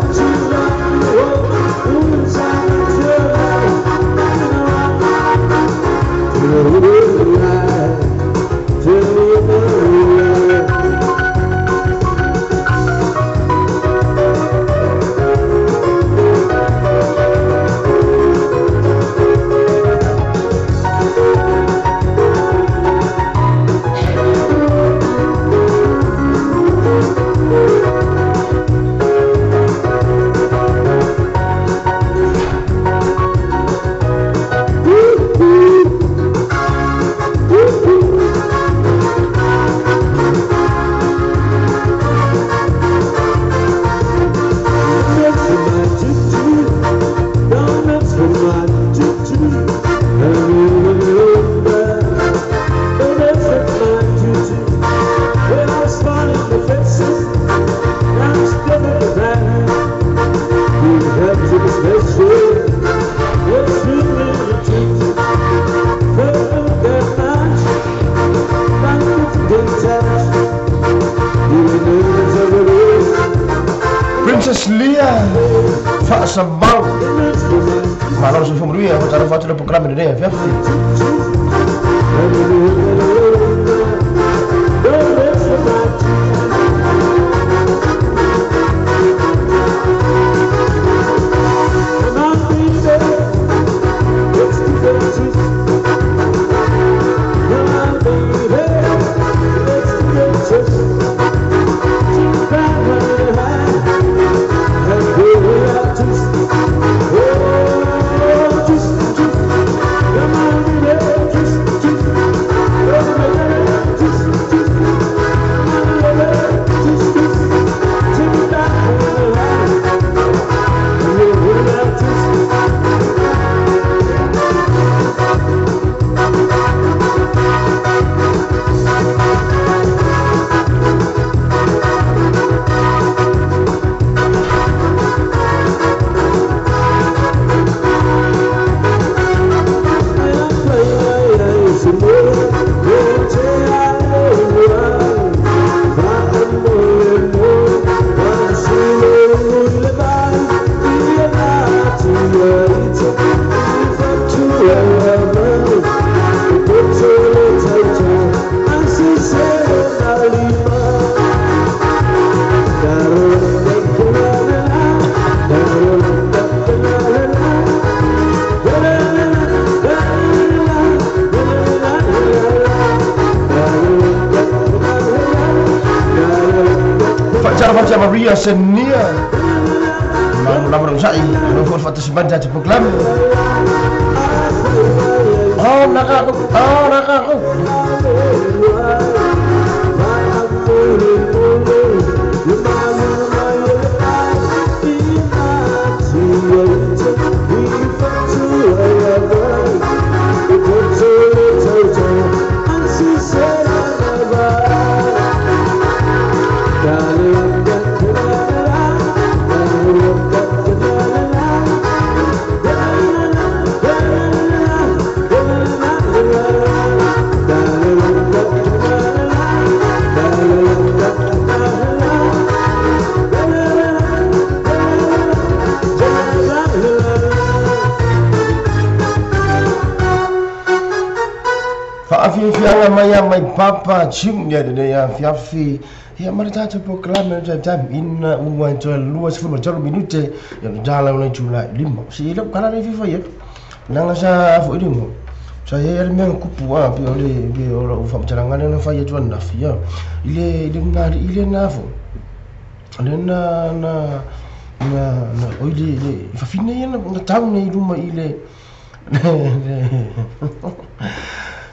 [SPEAKER 2] Princess Leia Faasamau Malo se fumanuia Fatalofa atu le polokalame lenei afiafi. Faatalofa Maria Senia Malo lava onosai nofo le faatasibani tatou polokalame. Oh nakaku, oh nakaku. Faafiafiaga mai a mai papa Jim ia lenei afiafi ia ma le tatou polokalame le taimi ina ua toe 23 minute ia le tala o le Julai 5 se le kala le fifa ia nanga sa fo ile mo sa ia le mea kupu a pe o le pe o lo faamatalaga le na fai atu anafi ia ile ile na ile na fo le na na na na o ile ile fafine ia na tau nei luma ile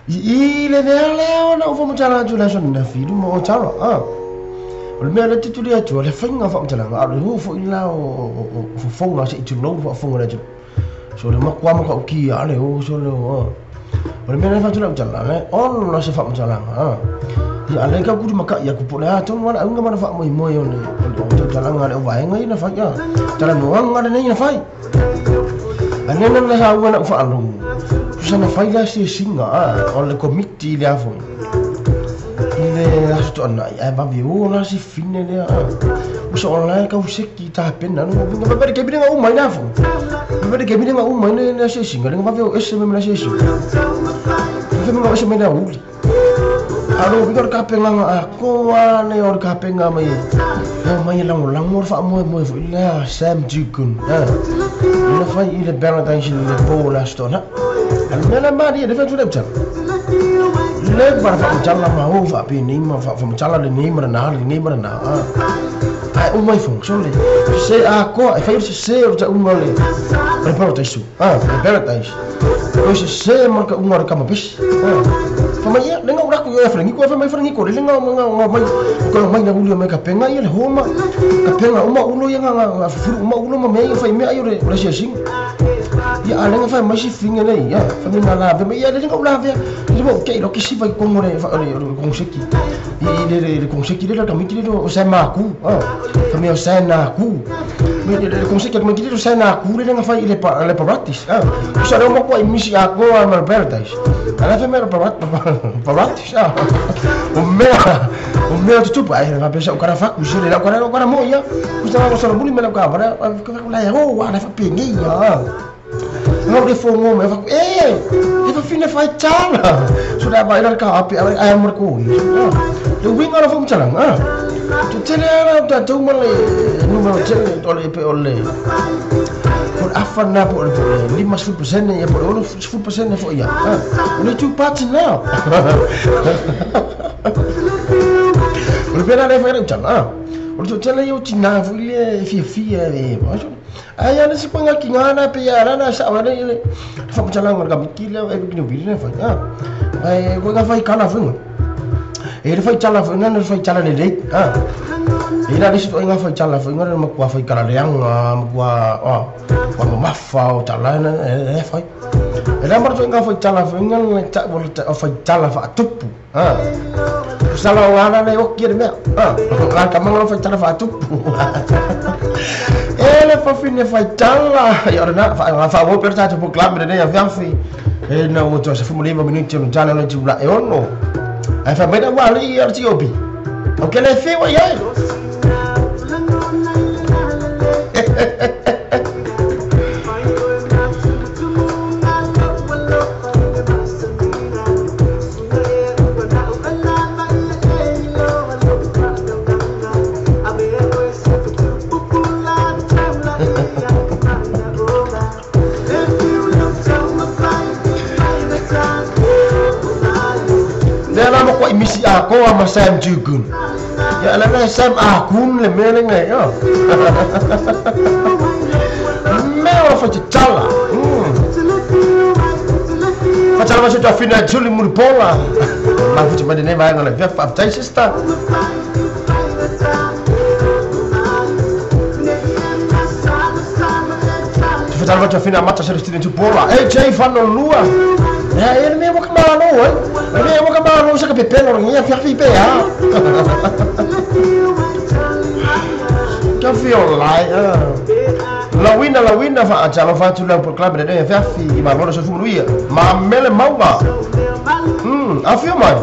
[SPEAKER 2] I le lea lea na ufa matala atu le aso nafi luma o tala a. O le mea le tituli atu le faiga faamatalaga a le hu foi la o fofoga se i tulou faafofoga le atu. So le makua ma ka uki a le o so le o. O le mea le faatu le utala le ono la se faamatalaga a. Ia ale ka kuru maka ia kupu le a tonu wala unga mana faamoemoe o le o talaga le o vaega ia na fai a. Tala noaga lenei na fai. Ane na sa ua na ufaalogo. Sana fai la se singa a o le komiti le afo. Le aso to ana ai va vi o la si fine le a. Uso online ka useki ta pena no vinga va ke bine nga uma ina afo. Va ke bine nga uma ina na se singa le va vi o SM na se singa. Va nga SM na uli. Alo vinga ka penga nga ko a le o ka penga mai. Ya mai la mo la mo fa mo mo la Sam Jukun. La fai ile Valentine's le po la stona. Mela mari le fatu le tala. Le para fa tala ma ho fa pe ni ma fa tala le ni ma na le ni ma na. Ai o mai fong so le. Se a ko e fa se o ta unga le. Le paradise. Ah, le paradise. O se se ma ka unga ka ma bis. Fa mai le nga ura ko ya fa ni ko fa mai fa ni ko le nga nga mai ko mai na uli mai ka penga ia le homa. Ka penga uma ulo ia nga furu uma ulo ma me fa me ai le le se sing. Ia alenga fa mai si finga nei ia fa mi na la ve ia le ngo la ve le mo ke lo ke si va kongo le le konseki i le le konseki le kamiki le o sa ma ku fa mi o sa na ku me le konseki kamiki le o sa na ku le nga fa le pa le practice sa le mo ko misi a ko a mal paradise ala fa me practice o mea tutupu ai nga pesa o cara fa ku se le o cara mo ia ku sa ngo sa muli me la ka bara ka la o wa la fa pengi ia. Ngau le fongo me fa e fa fine fa chala so da ba ila ka api ai amor ko le winga la fo chala ah tu tele ala ta tu male numero tele to le pe ole por afana por 50% ya por 50% fo ya le tu parts now le pena le fa chala o tu tele yo tina fu le fi fi e ai ana se panga ki ngana pe ya na sa wa le fa chala ngal ka mikile e ki no bi le fa ai ko ga fa kala fu e le fa chala fu ngana fa chala le le e la le si to nga fa chala fu ngana ma kwa fa kala le anga ma kwa wa ma mafa o chala na e fa e la mar to nga fa chala fu ngana le ta wo fa chala fa tupu sala wa na le o ki me la ka ma fa chala fa tupu ele fa fine fa chala ya na fa wo per ta to club ne ya fi e na wo to se fu mo le minuti no chala no jula e ono ai fa me da wa le ya ti obi o ke le fi wa ya misi ako ama Sam Jugun. Ya la na Sam akun le mele ngai yo. Me o fa chala. Fa chala ma se fina juli murpola. Ma fu ma ne vai na via fa tai sister. Fa chala ma fina mata se restine tu pola. E jay fanno lua. Ya ele me wo ka malo eh. Me wo ka malo sa ka pepelo ngia fi fi pe ha. Ka fi online. La wina fa chala fa tu la proclame de fi fi ma loro se fu lui. Ma mele mauga. A fi mai.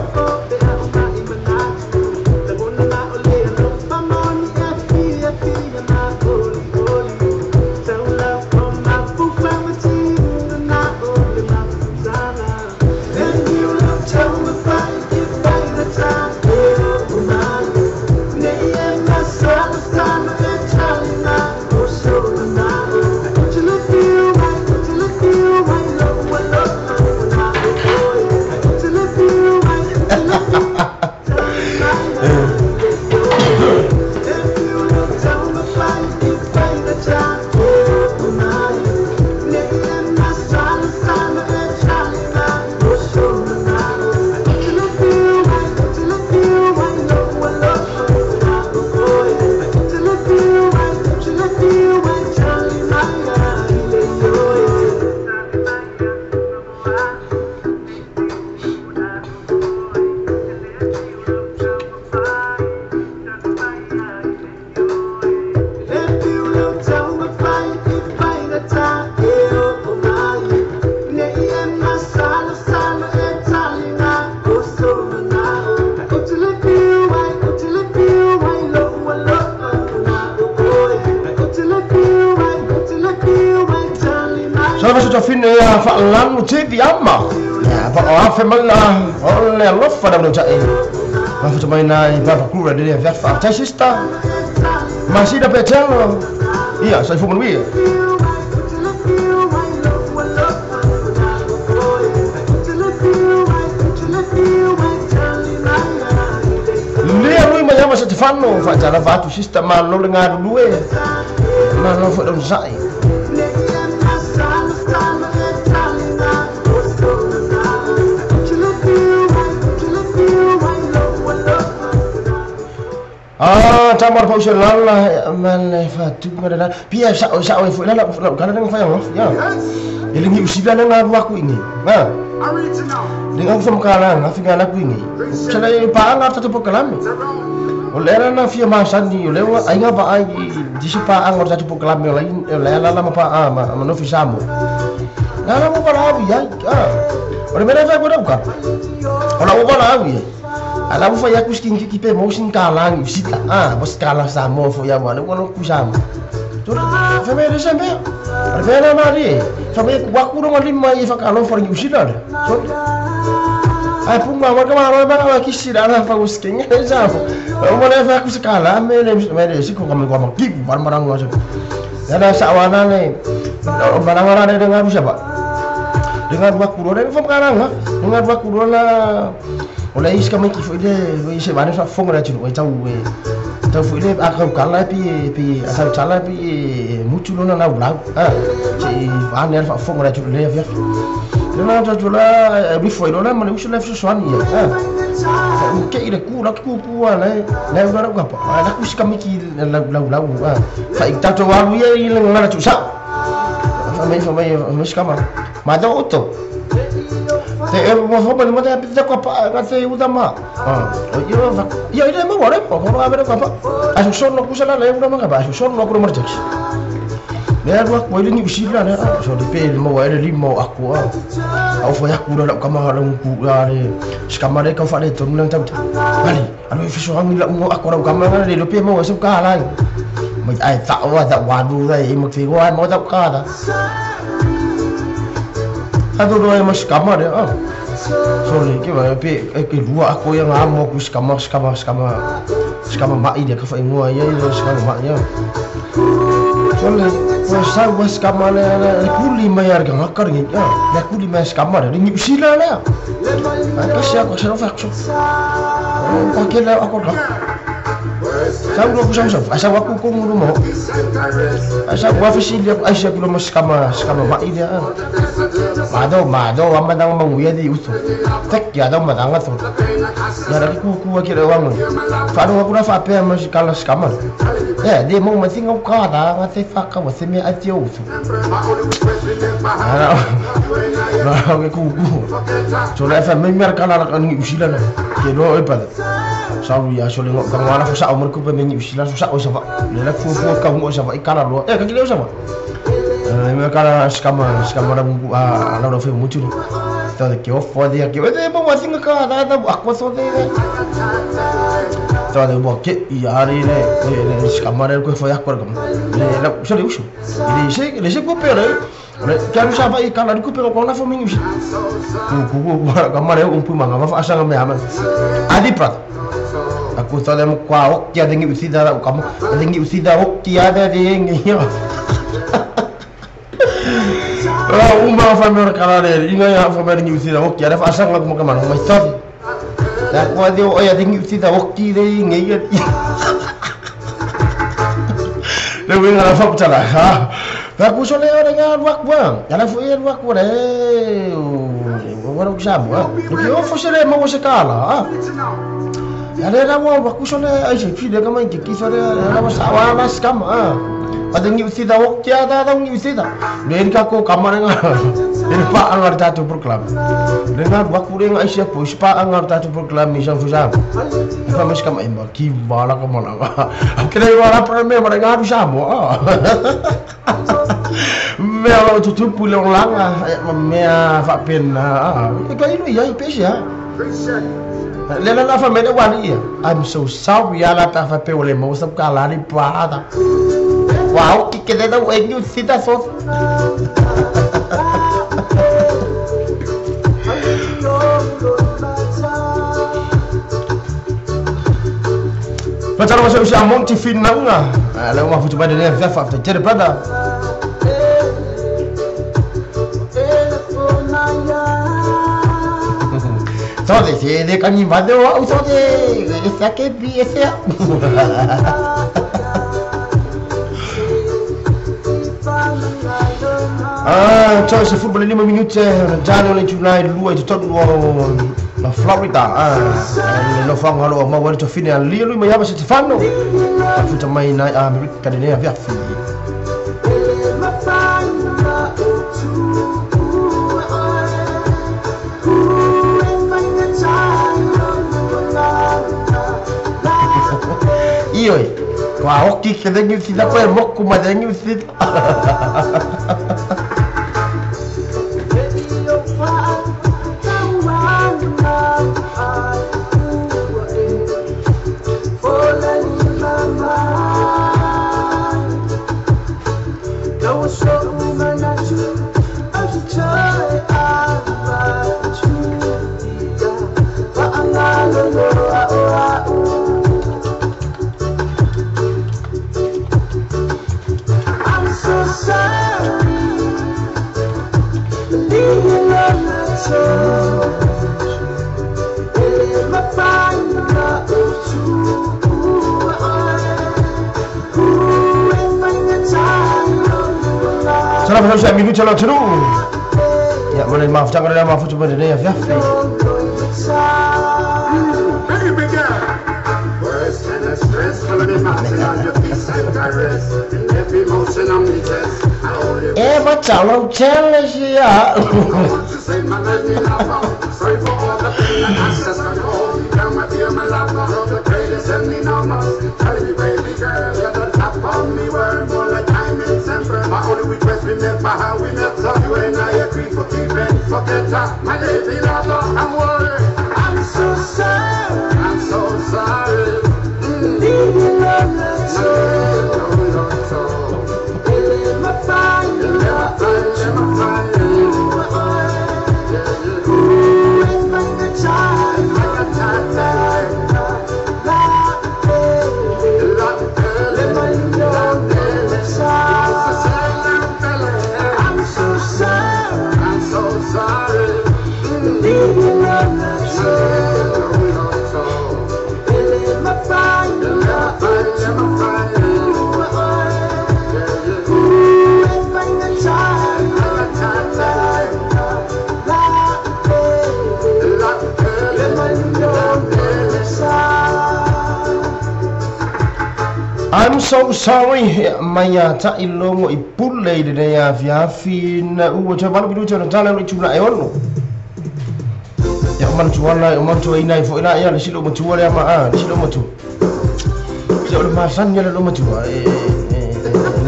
[SPEAKER 2] Masih dapat jalan. Iya, saya fumul wi. Lea lui ma yama sa te fano fa jala va tu sista ma lo le ngaru lue. Ma lo fo don sai. Tamar pa usir lala man fa tu ma la pia sa sa fu la la kana nang fa yang ya. Ele ngi usila na nga ku ingi. Ha. Le nga fa kala nga finga la ku ingi. Sala e pa nga tatu pokalame. O le na fia masani o le wa ai nga ba ai disi pa nga tatu pokalame la le la la ma pa a ma no fisamo. Na la mo para au ya. O le mera fa ko ka. O la o para au ya. Ala mo fa ya ku skin ki pe mo sin kala ngi usita. Ah, bos kala sa mo fo ya mo le ko no ku sa mo. Fa me resembe. Fa na ri. Fa me wa ku no lima i fa kalo for ngi usila. So ai punga wa ka ma ba ki sira na fa uskin e sa fo. O mo le fa ku skala me le me le si ko ka me ko ma ki bar marang ngo. Ya na sa wa na ne. O marang na ne dengan siapa? Dengan dua kuro ne fa karang ha. Dengan dua kuro la oleh is kami ki fo ile se ba ne fa fonga la chu e tau e tau fo ile a ka kala pi pi a sa chala pi muchu lo na la ula ha si ba ne fa fonga la chu le ya le na ta la bi fo ile la ma le usu le fo so ni ha ke ile ku la ku ku ala le la ka pa la ku kami ki la la la ha fa ta to wa lu ye ile ngala chu sa fa me fa me ma do to te mo fo mo te pita ko pa ga te uda ma ah yo yo ile mo wore ko ko abere ko pa asu son no kusala le uda ma ka asu son no ko marjax ne ru ko ile ni usila ne so de pe mo were li mo aku a au fo ya ku la ka ma la ku la le skamare ka fa le to nang ta bali anu fi so hangi la mo aku ra ka ma le lo pe mo so ka la mo ai ta wa ta wa du dai mo fi wa mo ta ka da Ado no é mas kamare ah. So le ke va pe e ke lua ako ia ngā mo ku skama skama skama skama mai dia ka fa ingoa ia ia skama mai ia. So le ko sa wa skama le le kuli mai ar ka ngakar ngi ah. Le kuli mai skama le ngi usila le. Ai ka sia ko sa fa ko. Ko ke le ako ka. Sa uro ku sa sa asa wa ku ko nguru mo. Asa wa fisilia ai sia ku lo skama skama mai dia. Mado mado amma dang manguya di utu. Tek ya dang madanga to. Ya ra ku ku ki re wangu. Fa no ku na fa pe ma kala skama. Eh de mo ma tinga ka da nga te fa ka wa se me ati utu. Ara. Na ke ku ku. So la fa me mer kala la ngi usila na. Ke lo e pa. Sa ya so le ngo ka ngwana fo sa o mo ku pe me ngi usila so sa o sa fa. Le la fu fu ka ngo sa fa ikala lo. Eh ka ki le sa fa. Me kala skama skama ra a la fe mucho. Todo que ofo dia que de mo assim ka da da akwa so de. Todo bo ke ya ri le le skama re ko fo ya ko le la so le uso. Le se ko pe le. Le ka sa fa ikala ku pe ko na fo mingi. Ku ku ka mare un pu manga fa asa me ama. Adi prat. Aku to de mo kwa ok ya de ngi usida da ka mo de ngi usida ok ya de ngi. Ah, uma fa me kala le inga ya fa me ngi usida ok ya fa asa ngak mo ka mano mai tadi. Ya ko de o ya de ngi usida ok de ngi ya. Le winga la fa ptala ha. Fa ku so le ora nga ruak buang. Ya la fu e ruak ku le. Ora ku sa mo. Ke o fo se le mo se kala ha. Ya le la wa ku so le ai se fi le ka mai ki so le la wa sa wa la skam ha. Ada ngi usida ok ya da da ngi usida. Le ka ko kamare nga. Le pa angar ta tu proklam. Le nga wa ku le nga sia po pa angar ta tu proklam mi sa fu sa. Fa mes kam emba ki bala ka mala. Ke le wa la pra me mara nga sa mo. Me ala tu tu pu le langa me fa pen na. E ka ilu ya pe sia. Le la la fa me le wa ni. I'm so sorry ala ta fa pe o le mo sa ka la ni pa da. Wow, que le da un cita sos. Patara wasa usia monti fin na unga. La uma futu bade ne fa fa tere brother. Todo se de kani bade wa uso de esa que bi esa. Ah, ciao, se football lima minute già le giornate due tutto la Florida. Ah, le lo fanno allora ma guarda fine al lì lui ma ya se fanno. La futa mai na America de ne avia fini. Ioi, kua oki ke dengi sila koe moku ma dengi sila. Ya, boleh maaf, jangan ada maaf cuma dia ya.
[SPEAKER 1] Baby girl, worse than a stress, full of emotion on your face and caress, and every motion on me chest.
[SPEAKER 2] Eh, macam lo challenge ya.
[SPEAKER 1] Sorry for all the pain and access control. Down my dear, my lover, the greatest and the enormous. Tell me, baby girl, you're the top of me world. More like diamonds and pearls. My only request, remember how we met up. You and I agree for keeping, forget that. My lady lover, I'm worried. I'm so sorry. I'm so sorry.
[SPEAKER 2] I'm so sorry, maya ta ilongo ipule ile ya fiafi na uo te malu bidu te tala ni tuna e ono. Ya man tuala, man tu ina ifo ina ya le silo matua le ma a, silo matu. Silo ma san ya le matua e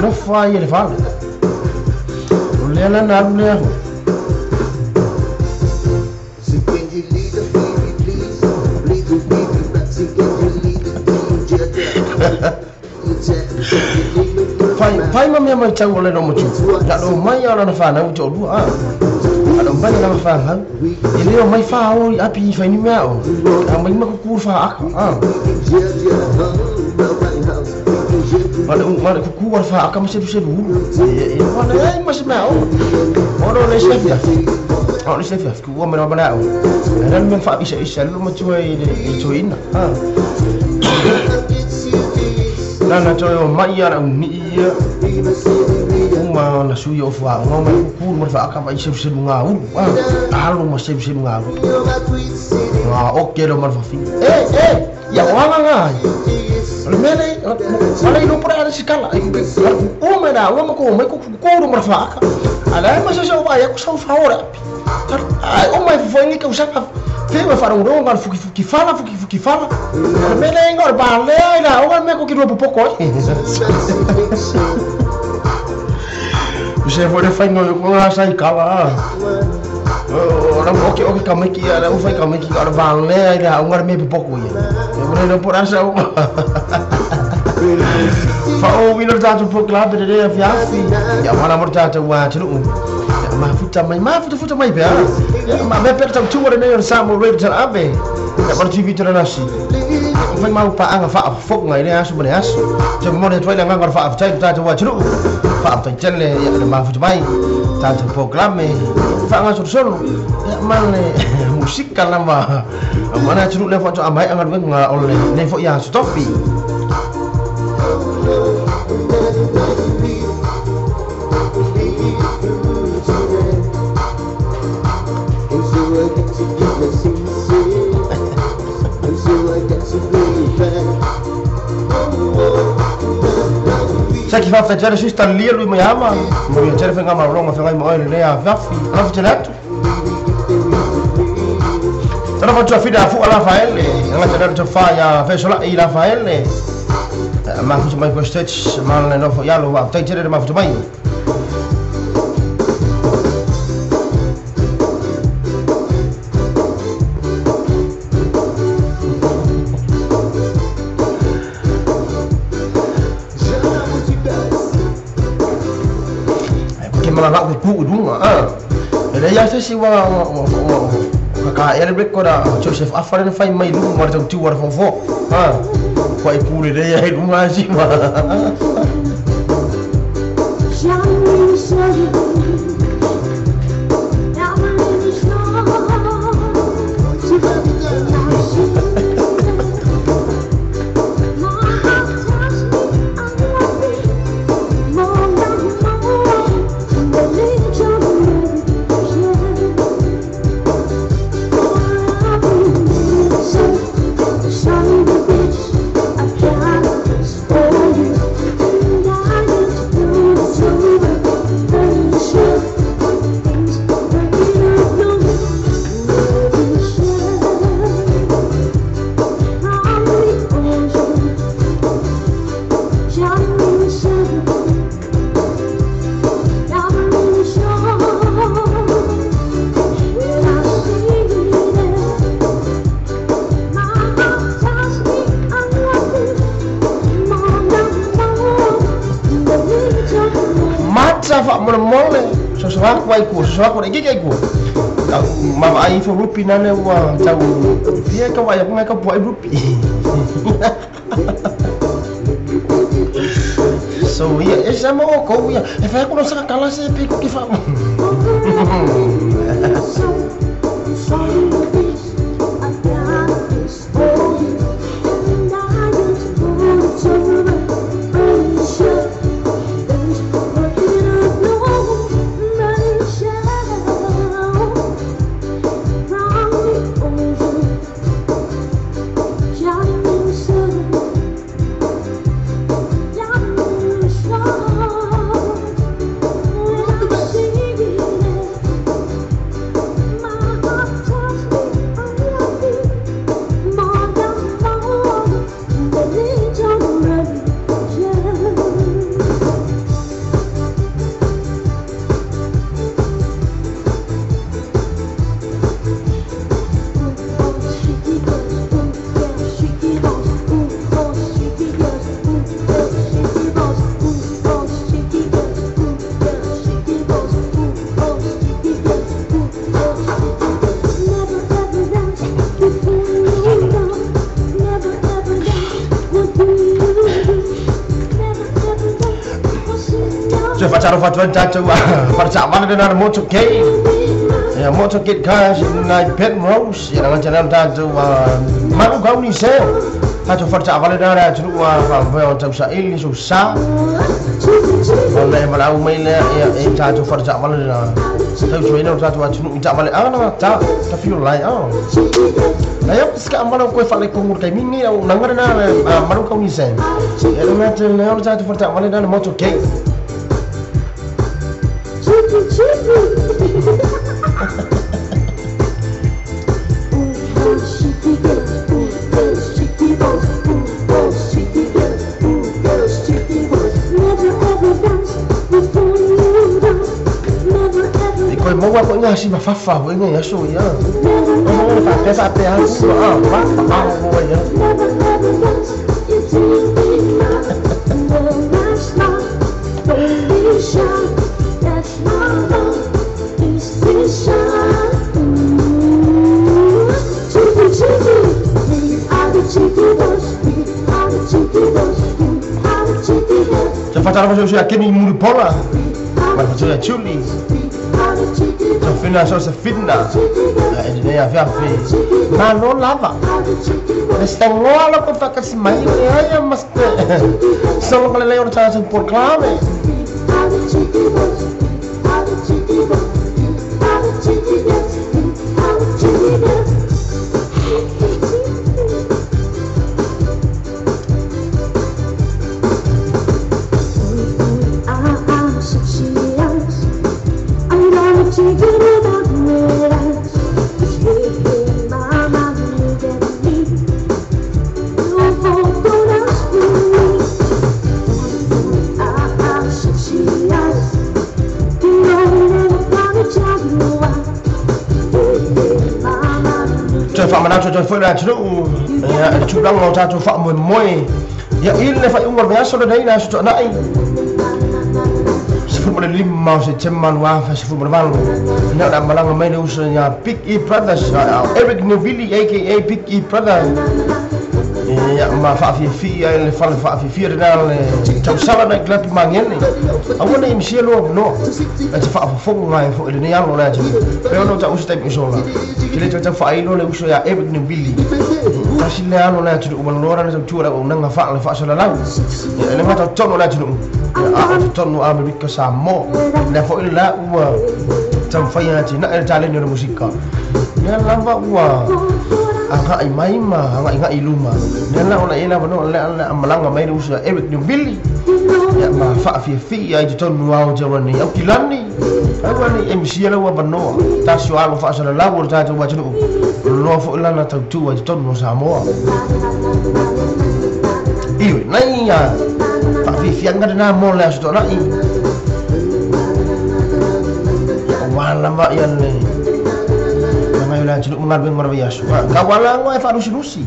[SPEAKER 2] no fa ye le fa. Le la na le ho. Pai ma mea mai tau o le no matu. Na no mai ala na whanau te olua a. Ano mai ala na whanau. E leo mai wha o i api i whaini mea o. A mai maku kuru wha aka a. Mane kuku wala wha aka ma seru seru hulu. E wana e ma se mea o. Ono le sefi afi. Ono le sefi afi. Kua mea mea o. E nani mea wha isa isa lu matua i le toina. Nana toe o mai ana uni ia uma na sui o fua o mai kuku mo fa aka vai seru seru ngā uru alo mo seru seru ngā uru ngā oke lo mar fa e ia o anga ngā o le mele wala i lopora ara sikala o me na o mako mai kuku ro mar fa aka ala ma se so vai ko so fa ora ai o mai foi ni ka usaka Fewa wharongo ngā fuki fuki whala, fuki fuki whala. Mele inga o ba lea ila, o ngā mea ko ki rua popoko ai. Se foi le whainga o ngā sai kala. O ramo oke oke ka meki, ala u whai ka meki, ala ba lea ila, o ngā mea popoko ia. E mene no porasa o. Wha o wina tātou po klape te rea fiafi. Ia mana mo tātou wā te luu. Mafuta mai, mafuta futa mai pea. Ya ma me per tau tua nei o Samoa Radio tala ave. Ya ma TV tala nasi. Fai mau pa anga fa fok ngai le aso mane aso. Te mo ne toi nga fa fa ta ta wa tru. Fa ta tele ya le mafuta mai. Ta ta programe. Fa nga so solo. Ya man le musika la ma. Mana tru le fa to amai anga nga ole ne fo ya stopi. Sa ki whawhai tere sista lia lui mai ama. Mo ia tere whenga maronga whengai mo oere lea whafi. Rafu te latu. Tara fa fida fu ala fa ele nga tara to fa ya fe sola i la fa ele ma fu mai postage ma le no ya lo wa tai tere ma fu mai ke mala la ku dunga ah ele ya se si wa ka ele record Joseph Afare fai mai lu mar tau tu war fofo ha ko ai pure re ya lunga si ma Mama ai fo rupi nane wa tau fia ka wa ya ka po ai rupi. So ia esa mo ko ia e fa ko no sa kala se pi ko ki fa. Farcaman dengan motorcade. Ya motorcade guys na Pet Rose ya dengan channel tato maru kau ni se. Tato farcaman dengan ada wa fa tau sa ili susah. Oleh malau main ya tato farcaman dengan tau join tato wa tunu tak balik ah na ta ta feel like ah. Na ya ska amalo ko fa le ko ngur kai mini au nangar na maru kau ni se. Ya dengan channel tato farcaman dengan motorcade. Koi mau aku ni si mafafa, aku ni asu ya. Mau fa fa fa aku ah, fa fa aku ya. Cepat cara masuk yakin ni mulut bola. Masuk ya culi. Sofina so sefina. Ini ya fi. Mano lava. Estangola ko pa kasi mai ya mas. Solo kali leor cara por clave.
[SPEAKER 4] Take it about me,
[SPEAKER 2] Toe faamanatu atu ai foi le atunuu ia i le tulaga o tatou faamoemoe ia i le faaiuga o le vaiaso lenei le aso Toanai 15 o Setema 2018. Ina o le a malaga mai le uso ia Big E Brothers, Eric Nevili aka Big E Brother, ia ma faafiafia i le fale faafiafia lena le tausala nightclub i Magele. Aua nei misia lua avanoa e te faafofoga ai foi i lenei alo o le atunuu pe ona o ta'uso taimi o sola te le tautau faailo le uso ia Eric Nevili. Tasi le alo o le atunuu maloloa lana tautua le auaunaga faale faasalalau ia e le gata o totonu o le atunuu ia a o totonu o Amerika Samoa lea foi le la ua taumafai atinae le taleni o le musika lea lava ua aga'i mai ma aga'iga'i i luma lea la ona i ai le avanoa le a malaga mai le uso ia Eric Nevili ia ma faafiafia ai totonu ao Aotearoa Aukilani. Aua nei e misia lau avanoa tasi o alo faasalalau o le tatou atunuu loa foi lana tautua i totonu o Samoa. Ioe nai ia faafiafiaga lena mo le aso Toanai aua lava ia le magai o le atunuu ma galuega o le vaiaso taualaga e faalusilusi.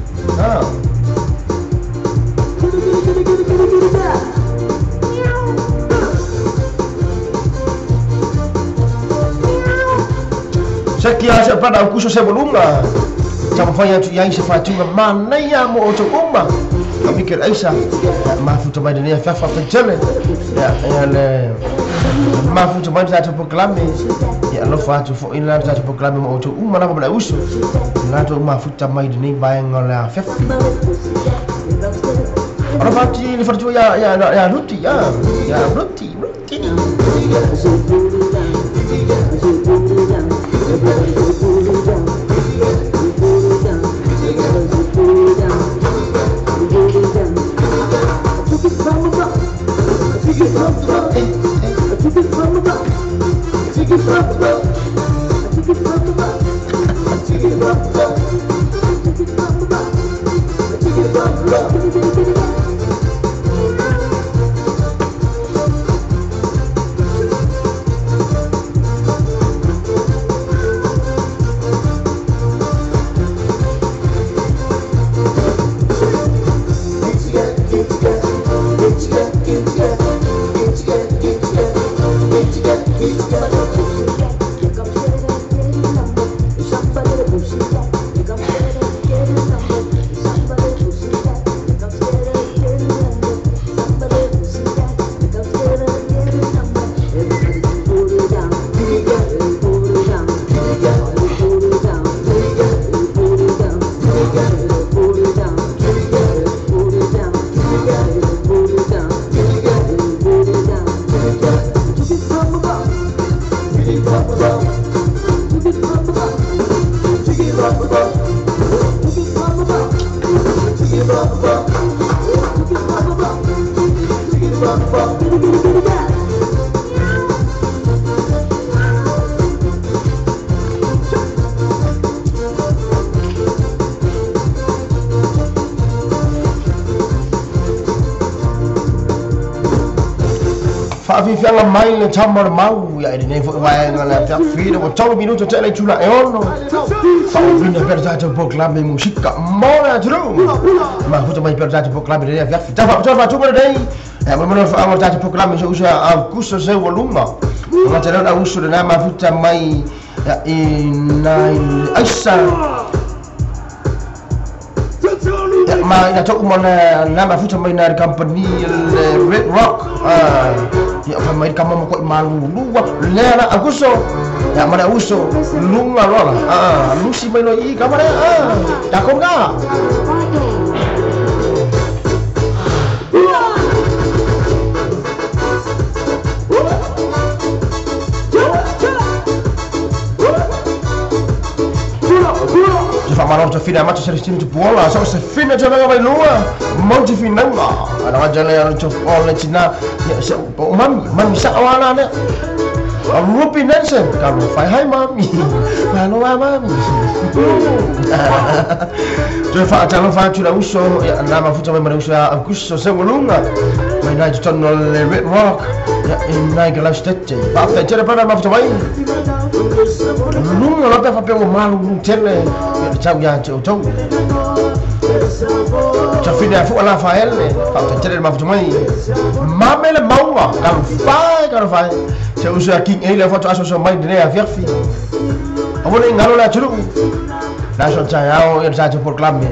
[SPEAKER 2] Se kia se brother Aukuso se volunga taumafai atu i ai se faatuga manaia mo outou uma ka Mikel Aisa mafuta mai lenei afiafa faitele ia le mafuta mai le tatou polokalame ia alofa atu foi la le tatou polokalame mo outou uma lava ma le uso latou mafuta mai lenei vaega o le afiafi. Alofa atu i le faletua ia Ruti ia Ruti Ruti. Faafiafiaga mai le tama o le mau ia i lenei foi vaega le afiafi ua 3 minuto te le itula e 6 faauvina pea le tatou polokalame musika mo le atunuu mafuta mai pea le tatou polokalame lenei afiafi taufaapitoa faatuga lenei molemole faaga o le tatou polokalame se uso Aukuso se ualuga gata lea ona uso lena mafuta mai i nai Aisa ma ina to'u ma na mafuta mai na le company le Red Rock ia fa mai kama mo ko malulu lea la Aukuso ia ma le uso lunga lola lusi mai lo i kama le ta konga. Faamalo te fina mata Celestino Tupuola so se fina te vega mai lua monte finanga ana ga jale ala to o le tina ia se o mami mami sa o ala ne. Rupi Nelson talofa e, hai mami, malo a mami. Toe faatalofa atu le uso ia na mafuta mai ma le uso ia Augusto Seualuga mai nai totonu o le Red Rock ia i nai Galaustete. Faafetai tele pana mafuta mai luga loa pe faapea ua malulu tele ia le tau ia te outou. Tafine a fua la faele, faafetai tele le mafuta mai. Mame le mauga, talofai, talofai. Se uso ia King A le faatoa asoaso mai lenei afiafi. Aua nei galo le atunuu. Le aso taeao ia le tatou polokalame.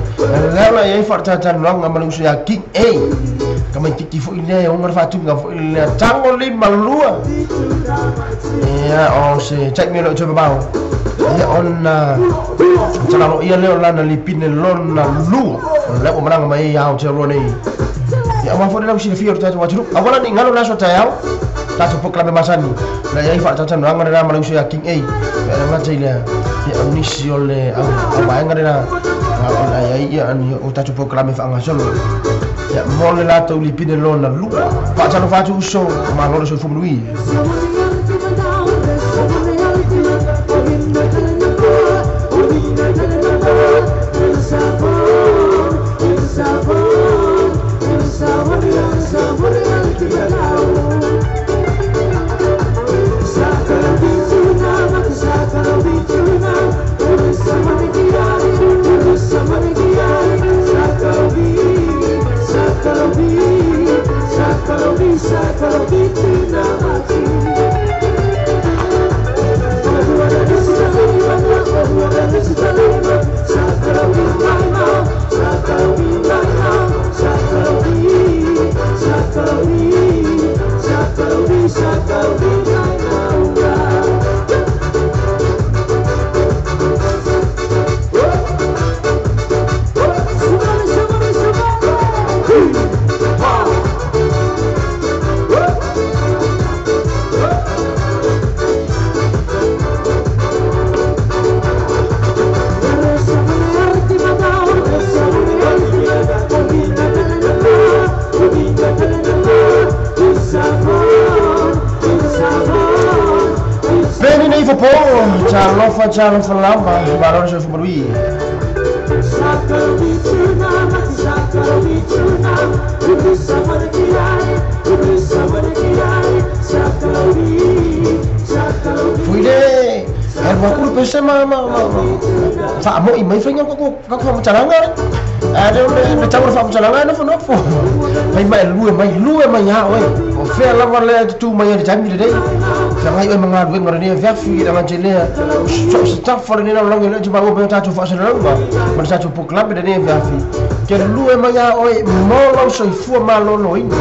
[SPEAKER 2] Lea la i ai faatatalanoaga ma le uso ia King A. Tamaititi foi lea e oga le faatuga foi lea tago lima lua. Ia o se taimi o le o toe mamao. Ia ona talalo ia lea o lana lipine lona lua. O lea ua malaga mai ai ia Aotearoa nei. Ia aua foi le lausilafia o le tatou atunuu. Aua la nei galo le aso taeao. Tatou polokalame masani. Na i ai faatatalanoaga lena ma le uso ia King A. Ia le gata i lea. Ia o nisi o le au vaega lena. Na i ai ia o tatou polokalame faagasolo. Ia mo le latou lipine lona lua. Faatalofa atu uso, malo le soifua manuia. Peni nei fo po, talofa talofa lava, malo le soifua manuia. Fui le alu aku le pese ma ma ma faamoi mai faiga ko ka faamatalaga le. A le le tau o le faamatalaga e nofonofo. Fai mai lue mai lue mai a oe. O fea lava lea e tu mai ai le taimi lenei. Feagai oe ma galuega lenei afiafi i le gata i lea. So o se tafa lenei lalolagi o lea e te maua mai o tatou faasalalauga ma le tatou polokalame lenei afiafi. Ke lue mai a oe mo lou soifua maloloina.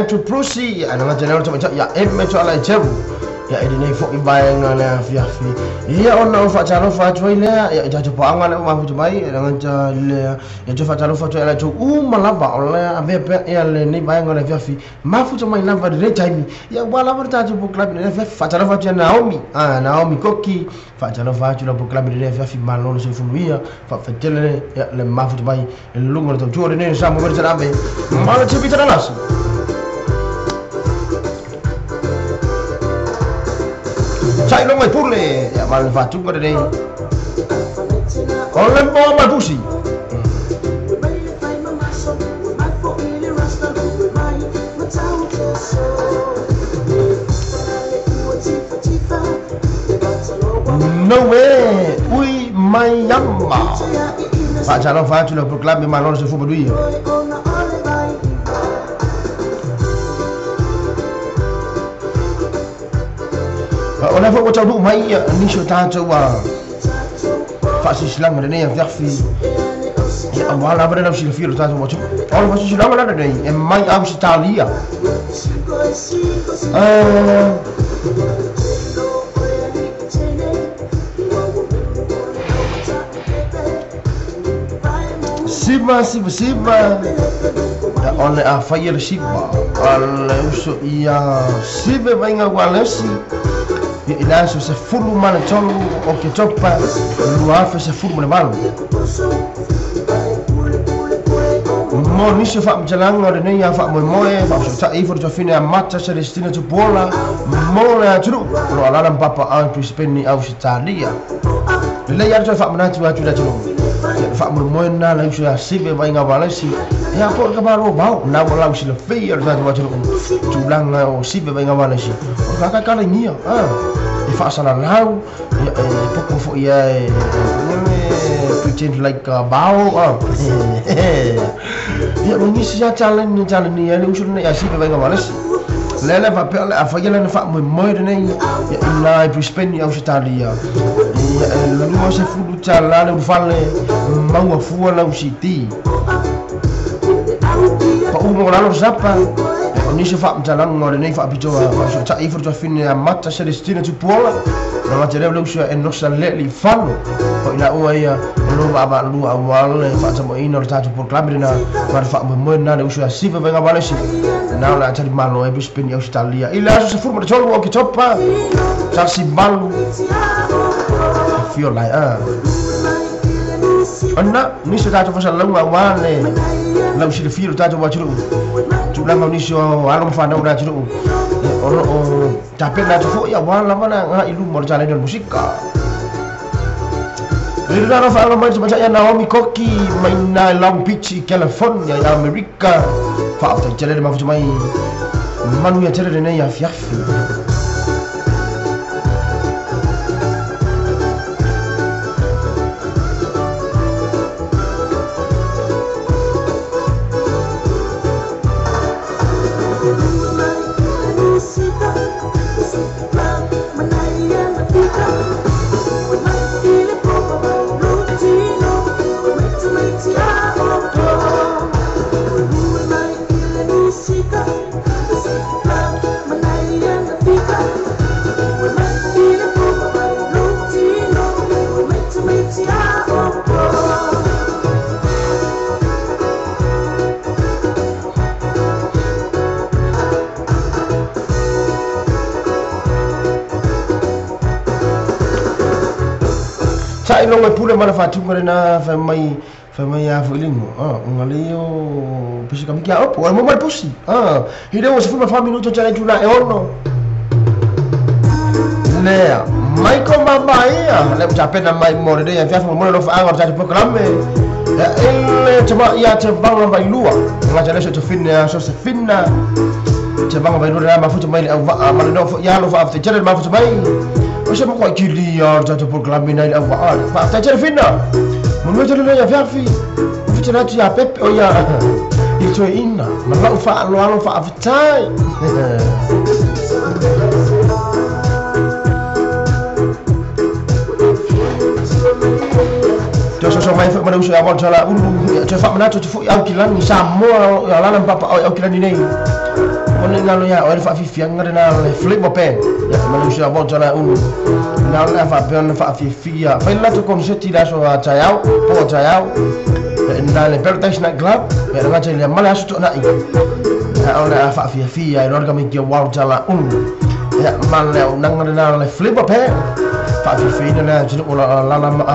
[SPEAKER 2] Andrew Brucey ya na tele o ya emme to ala jebu ya ile nei fo ibaenga le afiafi ia ona o faatalofa atu ai lea ia tatou paʻaga le mafuta mai e lagata lea ia toe faatalofa atu ai latou uma lava o lea avea pea ia lenei vaega o le afiafi mafuta mai lava lelei taimi ia ua lava le tatou pokalapi lenei afiafi faatalofa atu ia Naomi Naomi Koki faatalofa atu lau pokalapi lenei afiafi malo le soifunuia faafetele ia le mafuta mai i luga o le tautua lenei sa mo talave malo tipi talalasi. Sai longa i pule ia ma le faatuga lenei o le moa ma pusi. Noe ui mai ama faatalofa atu le proclame malo le soifua manuia. O lea foi ua taunuu mai nisi o tatou faasisilanga lenei afiafi ia aua lava le lausilafia o le tatou atunuu. O le faasisilanga la lenei e mai Ausitalia. Siva siva siva o le afaia le siva o le uso ia sive vainga ualesi ia i le aso 13 o Oketopa 2018. Mo nisi o faamatalaga o lenei a faamoemoe faafesotaʻi ifo le tofine a Mata Celestina Tupuola mo le atunuu o lo alala ma papaʻao i Brisbane Ausitalia. Lelei a le toe faamanatu atu i le atunuu ia le faamoemoe lena le uso ia sive vaiga valesi ia po o le kamalo vao na ua lausilafia o le tatou atunuu tulaga o sive vaiga valesi o le faakaikalagia e faasalalau ia e poko foi ia e pretend like bao ia ma nisi a challenge challenge ia le uso lenei a sive vaiga valesi lele faapea le afaia lena faamoemoe lenei ia ina i Brisbane Ausitalia ia e 20 tala le ulufale maua fua lau siti pau mo lalo sapa o nisi faamatalaga o lenei faapitoa faasotaʻi ifo le tofine a Mata Celestina Tupuola na matele le uso e nosa leli falo o ina ua ia o lo vaavaalua aua le faatamoeina o le tatou polokalame lena ma le faamoemoe lena le uso ia sive vaiga valesi na o le atali malo e Brisbane Ausitalia i le aso 13 o Oketopa 18 fio lai ona nisi o tatou fasalauga aua le lausilafia o le tatou atunuu tulaga o nisi o alo ma fanau le atunuu o loo tapena atu foi aua lava le agai i luma o le taleni o le musika. Lelalo faaga mai tamaitai ia Naomi Koki mai na Long Beach California i Amerika faafetaitele le mafuta mai manuia tele lenei afiafi. Sai longa pule mana fatunga lena fai mai a foi lingo unga le o pisi kami kia opo o mo mai pusi i le o se fuma fa minuto tele tula e ono lea mai ko mama ia le tapena mai mo le ia fiafa mo le fa anga ta programe ya ele tama ia te banga vai lua nga tele se tofine so se finna te banga vai lua la mafuta mai le au va ma le no ia lo fa te tele mafuta mai o se mo ko kili ia ta programe na au va fa te tele finna mo no tele ia fiafi ficha tu ia pepe o ia i toe ina ma lau fa lo alo fa fitai. So mai foi mana uso ia wanta la ulu ia te whamanatu te fui au ki lani Samoa ia lana papa au ki lani nei Ona ngalo ya o le faafiafiaga lena le Flipper Band. Ia ma le uso ia Walter Ulu. Na o le faapea ona faafiafia. Fai le latou konseti i le aso taeao, po o taeao. Na le Paradise Night Club, ia le gata i lea ma le aso toonai. Ia o le a faafiafia i loa le kamiti o Walter Ulu. Ia ma le auaunaga lena le Flipper Band. Faafiafiaina le atunuu o lala ma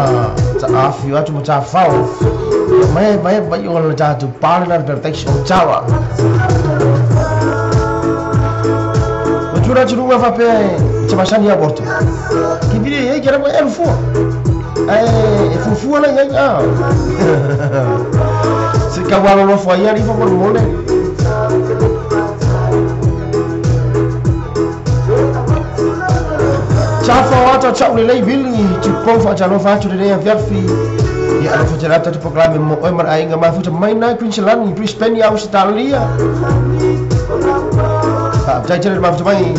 [SPEAKER 2] afifio atu ma tafafao. Mai mai mai o le tatou pa lena le Paradise o Tara. O tula atunuu faapea e te masani ia Walter. Ke vile e ke ramo e fua. E fuafua la iai a. Se ka walo lo fua ia li fo mole. Chafa wata chau le lei vili tu po fa cha lo fa tu le ya fi. Ia alofa te rata te programe mo oe mara ainga mafuta mai nai Queensland, Brisbane, Australia. Fa jai tele mafuta mai.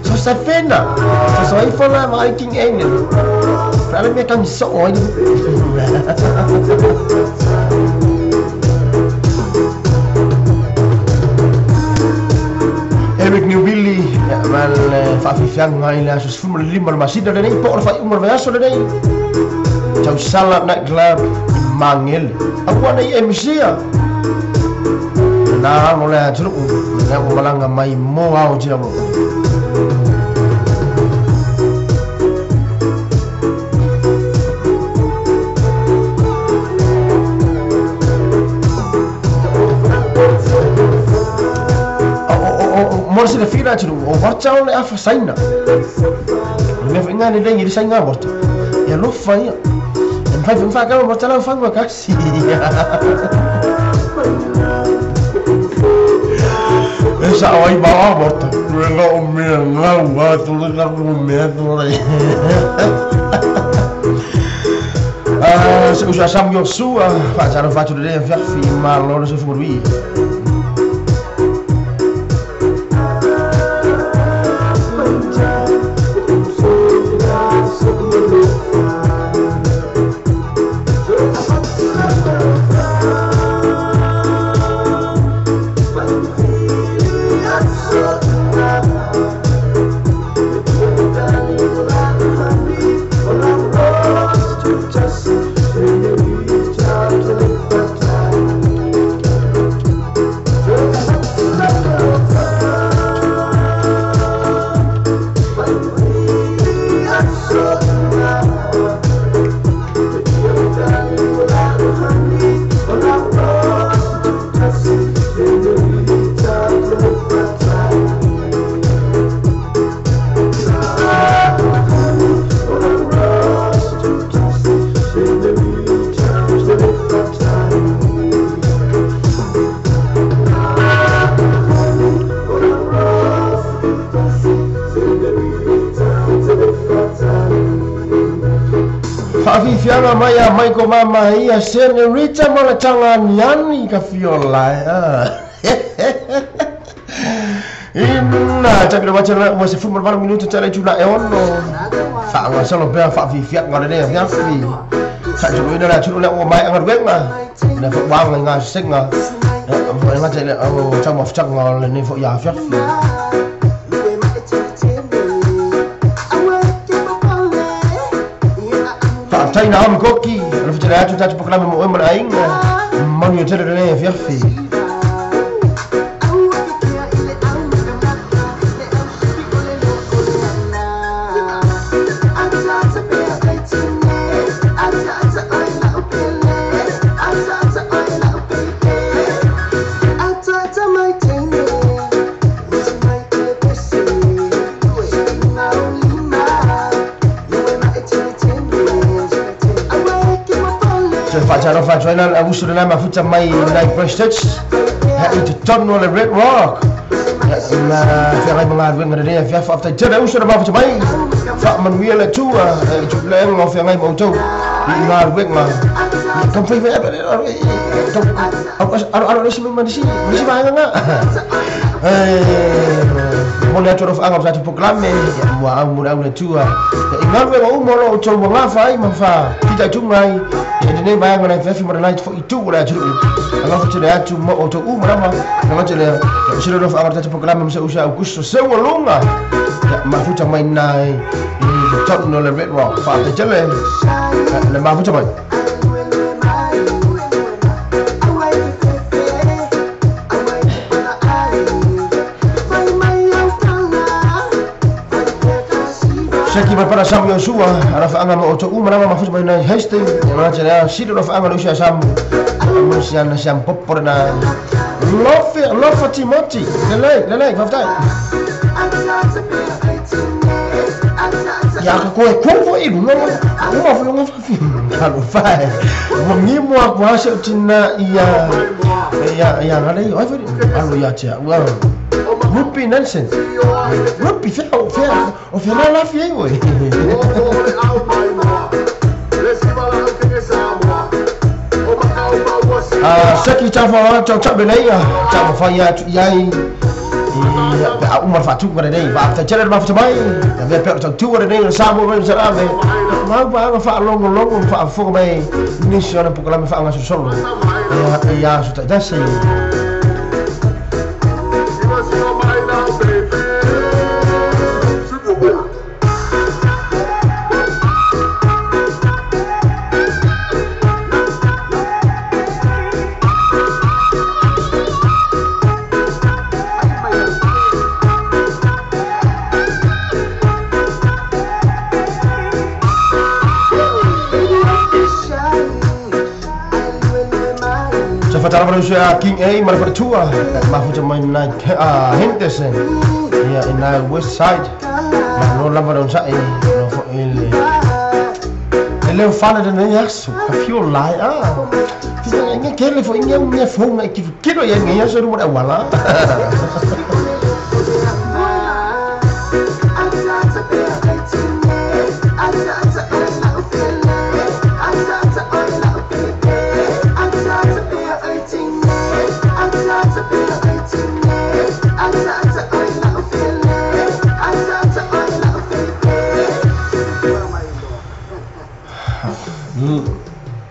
[SPEAKER 2] So sa fena. So so ai fola mai King Engel. Fa le me kan so oi. Eric Newbilly, ma le faafiafiaga i le aso 15 le masina lenei po o le faaiuga o le vaiaso lenei. Tausala Night Club i Magele. Aua nei MC a. Na alo le atunuu, lea ua malaga mai mo ao tila mo. Mo se le fila atunuu, o warta o le afa saina. O le mea whainga ne lengi le sainga warta. Ia lofa ia. E mwhai whainga kama warta lau whangua kasi. E sa o ai maua warta. Nue ngā o mea ngau atu le ngā o mea atu le. Se usa Sam Yosua, whaataro whatu le rea fiafi ma lona se fumurui. Faafiafiaga mai a mai ko mama ia sene Rita mo le tanga niani ka fiola. Ina takira wacha wa se fuma valu minuto tele tula e ono. Faanga solo pea faafiafiaga le lea fiafi. Sa tulu ina la tulu le o mai anga ruenga. Na fo wanga nga senga. Nga tele o tau mafutanga le ne fo ia fiafi. Taina am koki, le fitela atu tatu programe mo e mara ainga. Manu tele le fiafi. Whaataro whaatuaina le auso le mafuta mai nai Christchurch. Ha i te tonu o le Red Rock. Ma whiarai mga ruenga le rea whiafa aftai tere uso le mafuta mai. Wha manuia le tua i tupulenga o whiangai mautou. I ngā ruenga. Kam whai whai aro aro aro esi manisi vaenga ngā. Moni le atu alofa o tatou polokalame ia mua au mo le au le Atua ia i galuega uma o loo outou ua gafa ai ma fitaituga ai ia i lenei vaega o le afiafi ma le lai foʻi itu o le atunuu alofa tele atu ma outou uma lava gata lea ia sila alofa o tatou polokalame ma se usa Augusto Seualuga ia mafuta mai na i totonu o le Red Rock faafetai le mafuta mai. Seki mai para Samu Yosua, arafa anga ma oto uma nama mafuta mai na Hastings, ya mana tele silo rafa anga lusia Samu, mo sian siam popor na Lofe Lofa Timothy, lele lele faftai. Ya ka koe ku fo i lunga uma fo lunga fafi. Alo fai. Mo ngi mo aku ase tina ia ia ia ngale oi fo alo ia tia. Rupi nonsense. Rupi fea fea o fea la la fia oi. Ah saki ta fa ta ta belei ta fa ia tu iai ia pe a uma fa tu ngare nei va ta chere ma fa mai ya ve pe ta tu ngare nei sa mo ve sa ave ma pa fa longo longo fa fo mai ni si ona pokola me fa nga solo ya ya so ta se. Fatala King A Marafatua mafuta mai na Henderson ya ina West Side ma no lava don sai no fo ele ele fala de ne yasu ka fio lai a fi nge kele fo nge nge fo nge ki kilo ya nge yasu ru mo wala.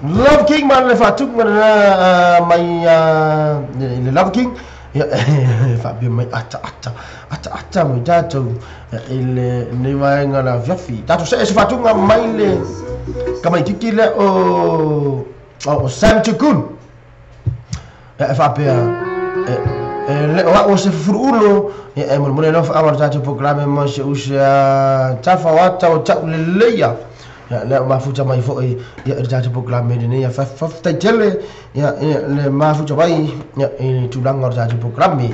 [SPEAKER 2] Love King man le fatuk man mai le Love King ya fa bi mai ata ata ata ata mai tatou ile nei vaega la fiafi tatou se se fatuga mai le kamaititi le o Sam Tukun e faapea le o a'u se fufuru'ulo e molemole loa fa'aga o tatou polokalame ma se usa tafauata o ta'uleleia ya le mafuta mai fo'i ya le tatou polokalame lenei ia fa'afetai tele ya le mafuta mai ya i tulaga o le tatou polokalame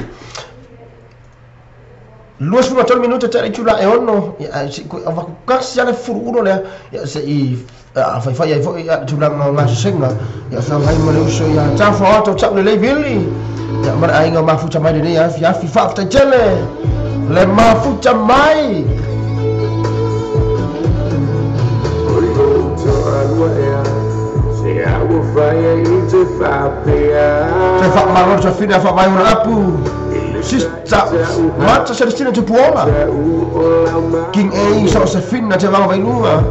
[SPEAKER 2] 23 minuta tele tula e ono ya se ko avakukasi ale furu'ulo lea ya se i faifai ai fo'i ya tulaga o gasesega ya feagai ma le uso ia tafauata o ta'ulelei vili ya ma le aiga o mafuta mai lenei afiafi fa'afetai tele le mafuta mai. Te whaamaro te whina wha mai ora apu Sista Mata Celestina te puola King A sa o se whina te vanga vailunga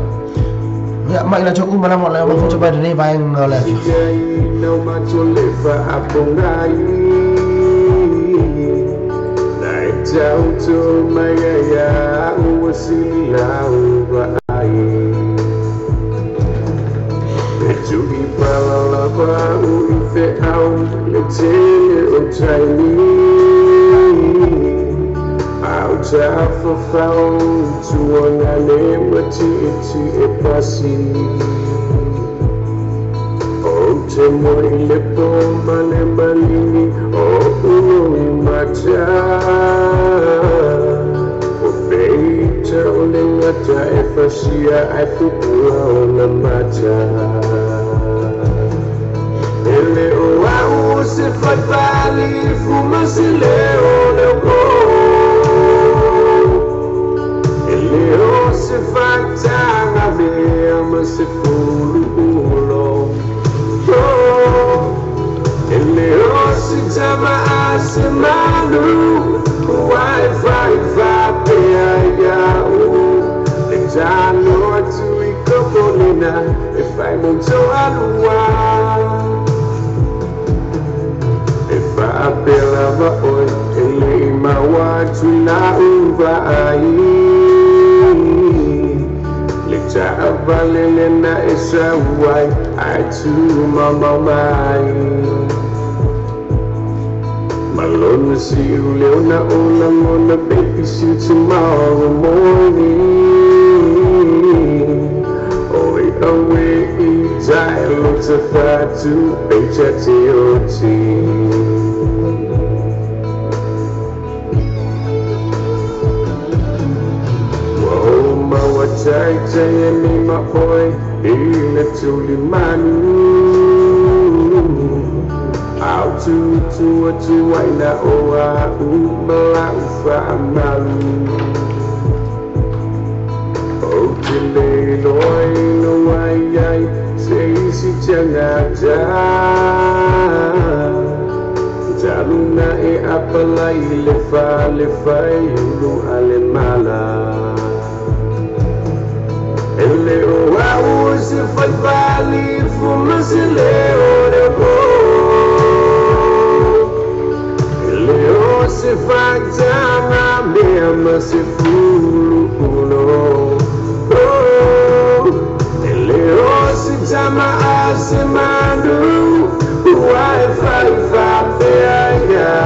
[SPEAKER 2] Ya mai la te uma lama le mafuta mai lenei vaega o le afiafi.
[SPEAKER 4] Ele o se chama Asemanu, Wi-Fi. mo toalua E whaapela wa oi E lei mawatu na uva ai Le taawalele na e sauai Ai tu mamau mai Malona see you leona ola mona baby see you tomorrow morning. Oi away i look to fatu H-A-T-O-T. Whoa ma wa tai tai mi ma oi ina tuli manu. Au tu tu tu waina o a u mala u fa malu. O te le loi no ai ai se isi tangata. Taluna e apalai le fa ulu ale mala. Ele o au se fai vali fuma se le o le o. Se fantama mema se fulu uno. Oh, ele o se tama ase mandu. Why fai fa pe ya.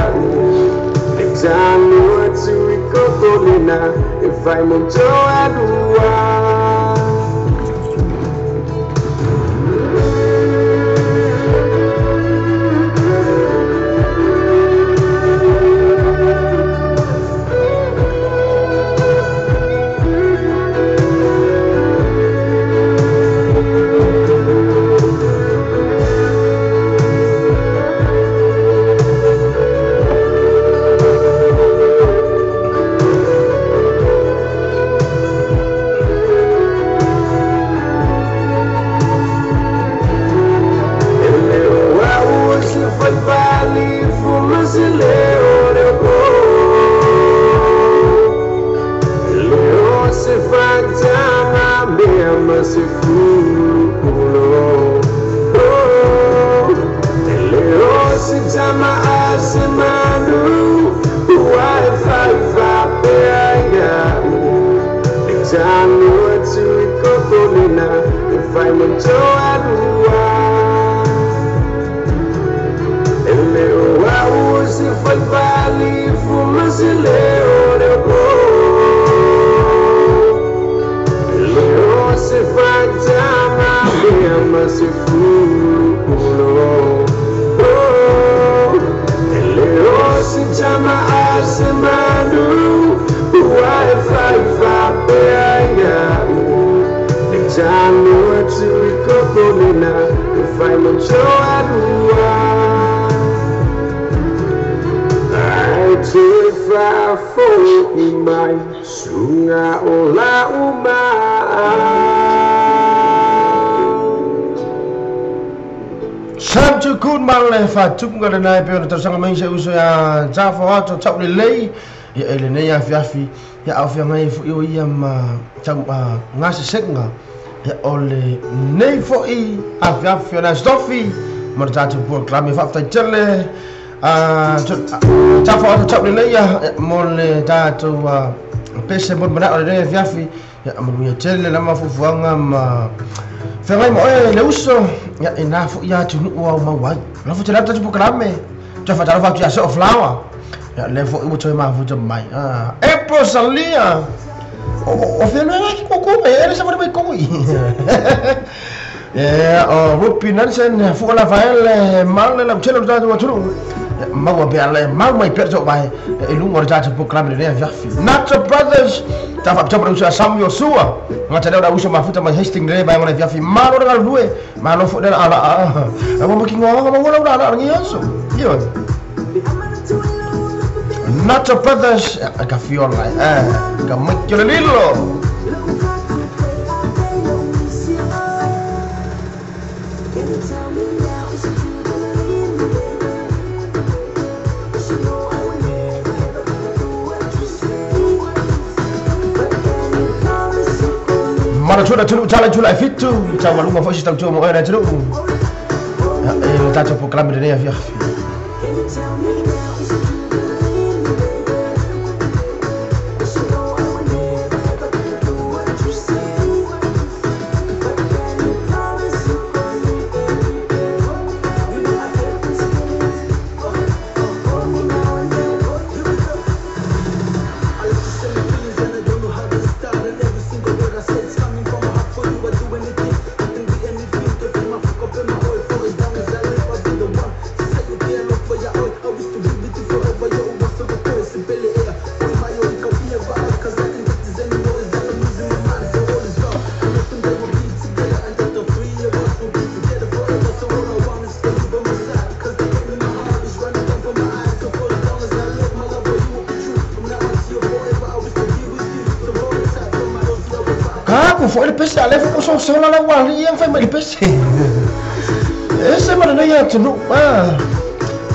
[SPEAKER 4] Exanu atu ikokolina if I mo to adua.
[SPEAKER 2] Faatupu ka lenai pe o le tausaga mai se uso ia tafo ato tau lelei ia e lenei afiafi ia aofiagai foʻi o ia ma tau gasesega ia o lenei foʻi afiafi o le asotofi ma le tatou polokalame faafetaitele tafo ato tau lelei ia mo le tatou pese mo le manaʻo lenei afiafi ia manuia tele lama fuafuaga ma feagai ma oe le uso ia e na foʻi atunuu au mau ai. La fu te lata tu kalame. Tu fa tara tu so flower. Ya le fo u toi ma fu te mai. Ah, April salia. O fe no ki ko me ele sa mai ko i. Eh, o Rupi Nansen fu la fael mal la tele da tu tu. Ma wa be ale ma mai per to mai e lungo da tu kalame le ya fi. Nacho Brothers ta fa tapa usa Samuel Sua. Ngata le usa mafuta mai Hastings le bai ngona fiafi malo le galue malo fo le ala a mo ki ngoa mo wala ala ngi yoso. Yo. Nacho Brothers ka fiola ka makyo lilo. Mara tuna tunu tala tula fitu tau malunga foi tau mo era tunu. E tato proclame de afia. Foi ele pese ale foi so so la wa li yang fai mai pese. Ese mana nei atu no. Ah.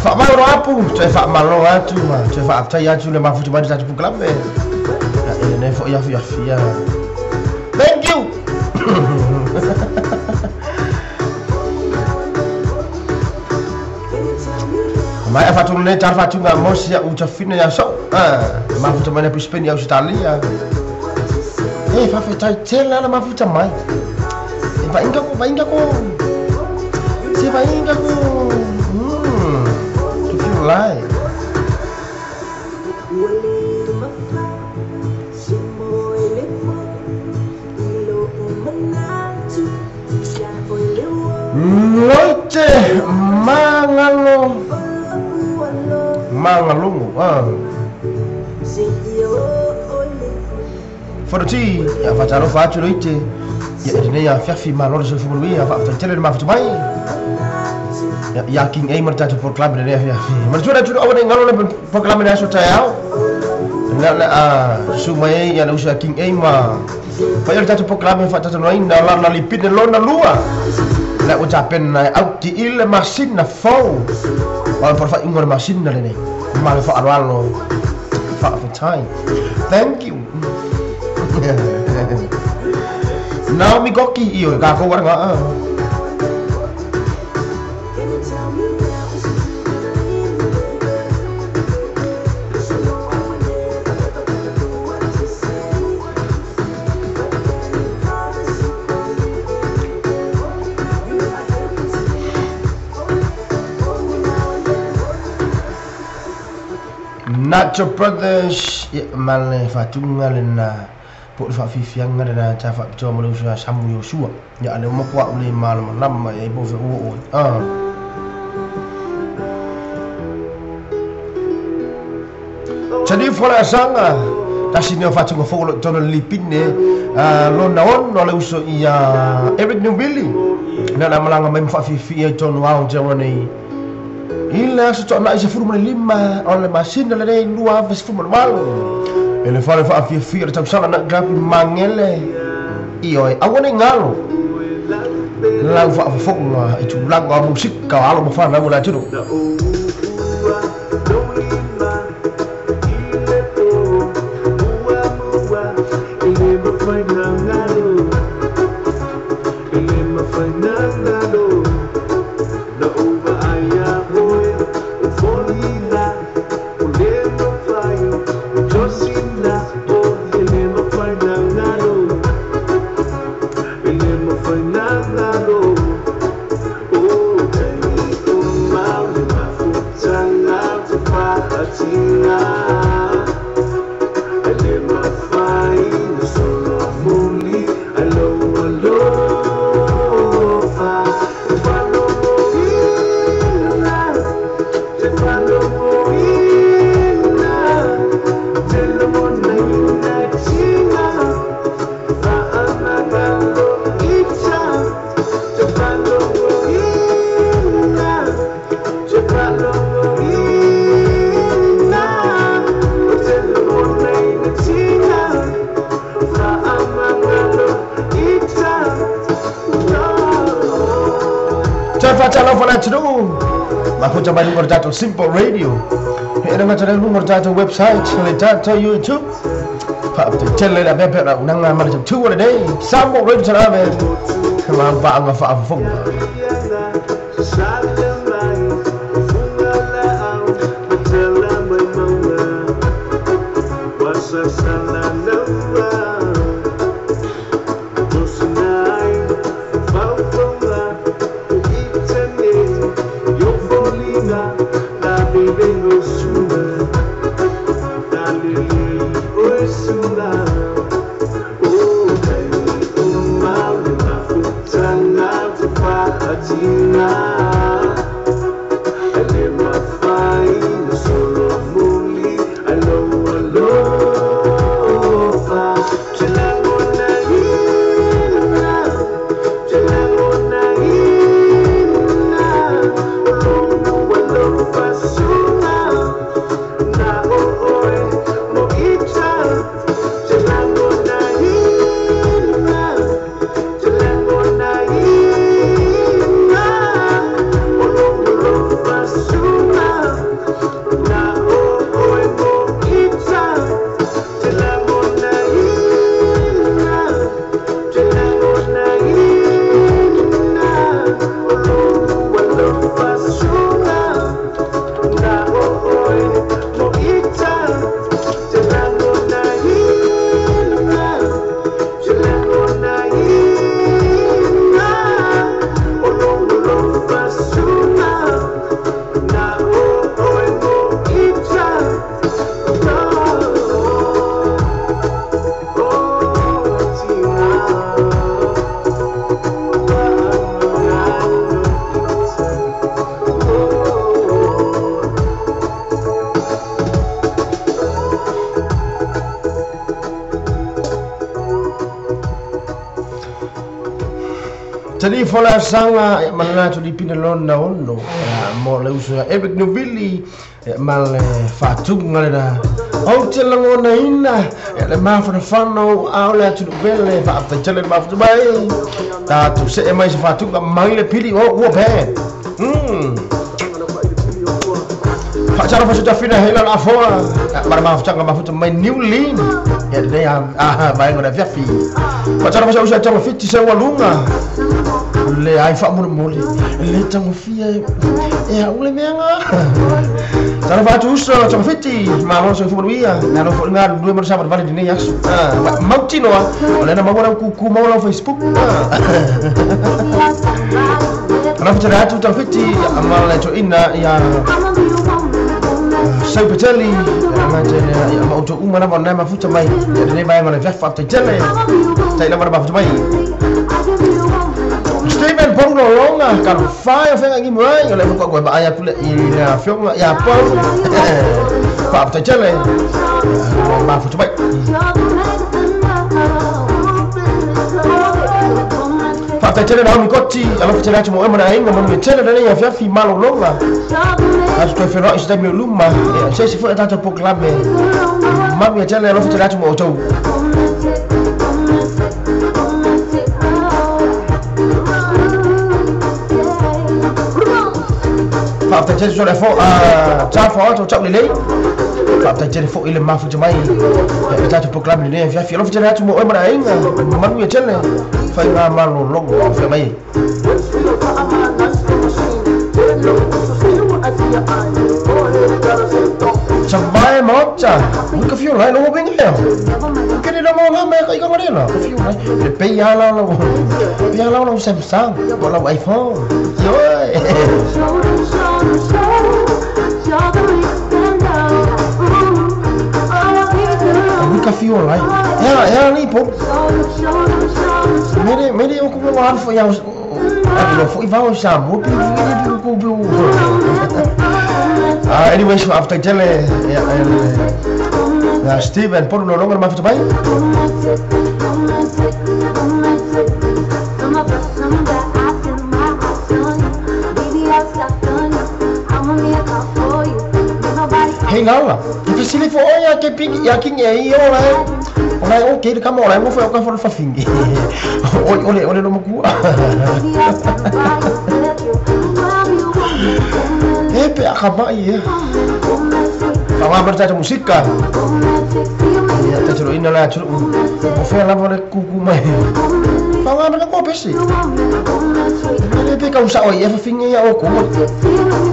[SPEAKER 2] Fa mai ro apu, te fa malo atu ma, te fa aptai atu le mafu te mai tatu proclame. E ne fo ya ya ya. Thank you. Mai afatu ne tar fatu nga mosia u tafina ya so. Ah, mafu te mai Brisbane ya Australia. Eh, fa fetai tela na mafuta mai. E va inga ko. Se va inga ko. To feel like. Loite mangalo. Mangalungu. Ah. Forti, ya fatalo fatu loite. Ya ene ya fiafi malo se fu lui ya fa tele ma futu mai. Ya King A marta proclame ne ya fi. Marjura tu awne ngalo le proclame ne so tayao. Na la su mai ya usa King A ma. Fa ya tatu proclame fa tatu no na la na lipit ne lona lua. La o tapen na au ti ile machine na fo. Wa por fa ingor machine na le ne. Ma fa alo fa fa time. Thank you. Naomi Goki iyo ka ko warga. Nacho Brothers male fatunga lena po fa fifianga lena ta fa to mo lo samu Yosua ya ale mo kwa le mal nam e bo fe o ah Tadi fora sanga ta sinio fatunga fo lo tono lipine lo na on no le uso ia Eric Nubili na na malanga mem fa fifi e tono au jeroni Ila so to na isa furu lima ole masina le lua ves furu malo ele fale fa fi fi ta sala na gapi mangele iyo awone ngalo la fa fa nga itu lang ga musik ka alo mo fa na mo la tiro Facciamo fare tu. Mafuta mai luga o le tatou Simple Radio. E le gata lea luga o le tatou website, le tatou YouTube. Faafetai le apea pea o le auaunaga ma le tautua lenei. Samoa Radio Talave, ma paaga faafofoga. Tali fola sanga e manatu di pina lona ono mo le uso Eric Nobili ma le fatunga le na o te langona ina le mafana au le atu vele fa fa tele ma fa mai ta tu se mai se fatunga mai le pili o ua pe fa tara fa ta fina hela la foa ma ma fa ma fa mai new lean ya le a vai ngona fiafi fa tara fa usa tanga fiti se walunga le ai fa mo mo le tanga fia e a ule menga tara fa tu usa tanga fiti ma lo so fu ia na no fu nga du mo sa vale dine ya mautino o le na ma wala ku ku ma wala Facebook ana fa tara tu tanga fiti ma le to ina ya Saupateli ma tele ya ma auto uma na ma futa mai ya ne mai ma le fa te tele tai la ma futa mai Stephen Paulo Longa ka fa fa ngi mai le ko ko ba ya pule i la fionga ya Paulo fa te tele ma futa mai fa te tele na mi koti ala fa tele mo ma na inga mo mi tele na ya fa fi malo longa acho que foi nós da meu luma sei se foi tanto pouco lá me ma mi tele ala fa tele mo to fa te tele so fo a ta fo to chap le fa te tele fo ile ma fu mai ya tanto pouco lá me ne fa fi ala fa tele mo ma na inga ma mi tele fa ma malo longo fa mai Sabai mocha, ka fiu lai no bing heo. Ke ni mo la me ka ka ngare la, ka fiu lai. Le pe ya la la. Pe ya la la Samsung, ko la iPhone. Yo. Ka fiu lai. Ya ya ni po. Mere mere o ko mo fo ya. Lo fo i va o sa mo pi pi pi. Anyway, so after tele ya Steven por lo longo ma futa bai. Hey Laura, if you see for all ya ke pig ya king e o la. Ola o ke ka mo la mo fo ka fo fa fingi. Ole ole ole no mo ku. pe aka mai ia. Whaanga mara tātou musika. Ia tātou ina la turu. O whea lava le kuku mai. Whaanga mara ko pesi. Le pe ka usa o ia whawhinga ia o komo.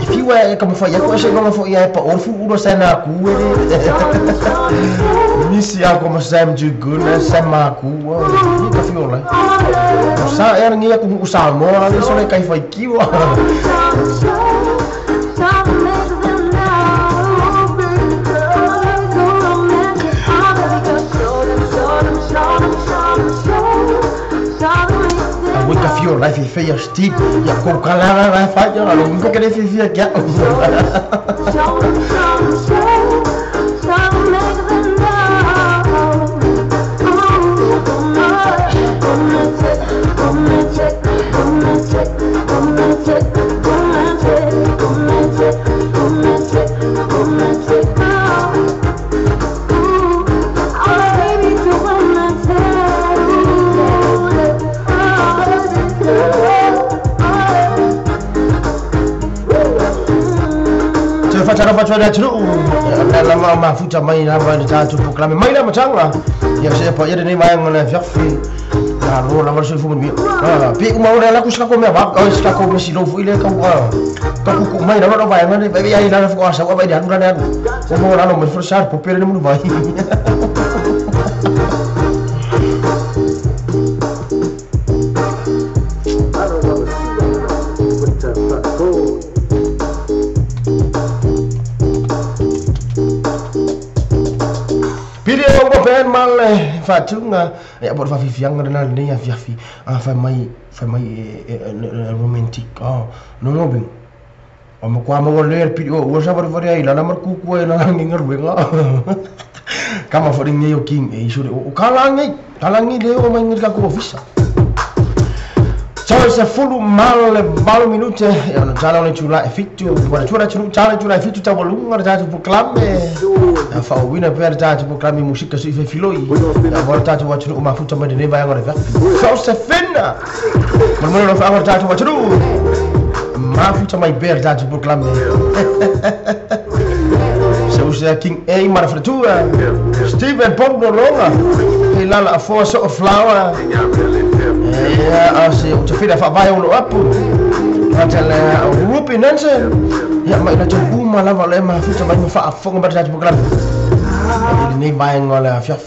[SPEAKER 2] E fiwa e ka mawhai ako ese ngonga fo ia e pa orfu uro sa na ku e le. Nisi ako ma Sam Juguna, Sam Maku. Ni ka fiola. O sa e rangi aku u Samoa, ni so le kai whai kiwa. Fio lai fi fi sti ya ko kala la fa ya lo nko ke le fi fi kia. Facha tru la la ma ma futa mai la ma ta tu proclame mai la matanga ya se pa ya ne mai ngona fiafi la ro la ma se fu mi ah pi uma ora la kuska ko me ba ko ska ko me si lo fu ile ka ka ku ku mai la ro ba ngone ba ya ila fu asa ba ya anu na anu mo la no me forçar po pere ne mu vai. Fatunga ya por fa fianga na ne ya fiafi a fa mai romantic ah no no ben o mo kwa mo le pi o sa por por ai la na mar ku ku na ngi ngar benga kama fo ngi yo king e isure o kala ngi le o mai ngi ka ko visa. Ciao se fulu mal malo minute e non già non ci la effetto guarda chura churu ciao chura effetto ciao lunga già tu proclame fa wina per già tu proclame musica su fe filoi la volta tu wachuru ma futa ma ne ba ngore fa ciao se finna ma mo no fa già tu wachuru ma futa mai ber già tu proclame se usa King A marfratura Steven Pombo Longa e la la force of flower. Ya, si utafida fa vai ulo apu. Atala rupi nanse. Ya mai na chuku ma la vale ma futa mai fa afonga ba ta program. Ni vai ngola fiaf.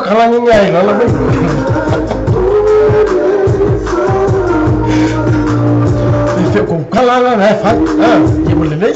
[SPEAKER 2] kalanga ngai la la. Fe ko kalanga na fa. Ah, ye mo le nei.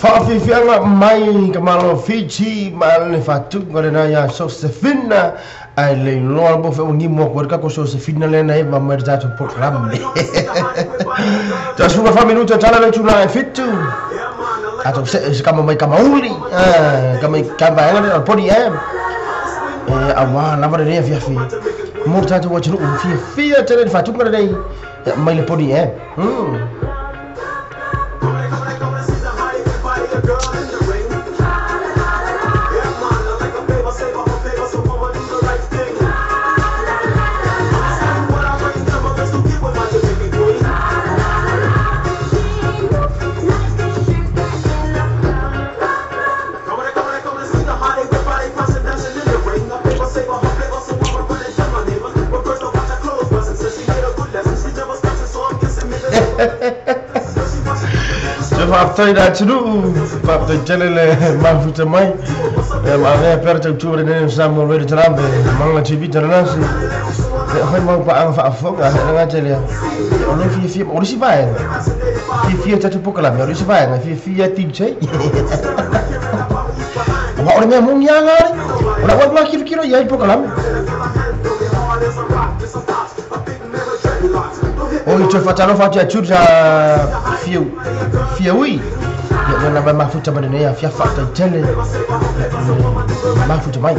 [SPEAKER 2] Whaafifianga mai ka malo Fiji ma le whātuku ngare nā ia Sosefina ai le loa mo whe ngi mo ko ka ko Sosefina le na e ma mai tātou programme. Ta suga fa minuto tala le tuna e fitu. Ato se kama mai kama uli. Kama kama nga le poni e. E awa lava le fia fi. Mo tātou wa tunu fia fia tele whātuku ngare nei mai le poni e. Whaatai rā tunu, whaatai tele le mafuta mai. Ma avea pera tau tua rene Samuel Radio Tarambe, Manga TV Taranasi. E hoi mau paanga whaafonga, he ranga tele. O le fia fia, o risi vaenga. Fia fia tatu pokalame, o risi vaenga, fia fia DJ. Wa ore mea mungi anga ore. O la wai mā kiro kiro iai pokalame. O i te whatalo whatia tūra fia ui. Ia nā mai mafuta mai nei a fia whaatai tele. Mafuta mai.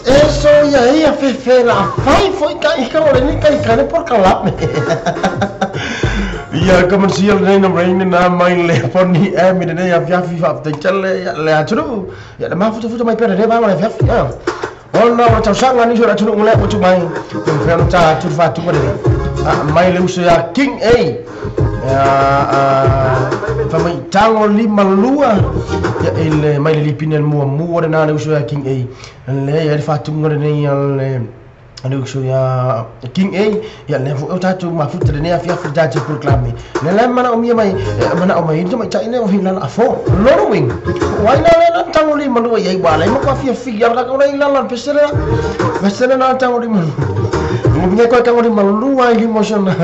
[SPEAKER 2] Eso ia ia fefera fai foi kai ka ore ni kai kane por kalap. Ia komersial nei no rain na mai le poni e mi nei a fia fi fa te chale le atru. Ia le mafuta futa mai pere ba le fia fi. Ona o tau sanga ni sura tunu ngule utu mai. Te fea ta tu fa tu mare. Mai le uso ya King A. Fa mai tango lima lua. Ia ele mai le lipine mua mua na le uso ya King A. Le ia fa tu ngore nei le le uso ya King A. Ia le fu tatu mafuta nei afia fu tatu proclame. Le le mana o mia mai mana o mai mai tai ne o hila afo. Loro wing. Wai na le tango lima lua ia wa le mo ka fia fi ia ka ko nei la pesere. Pesere na tango lima. Ngumia ko ka ngori malua i limo sona.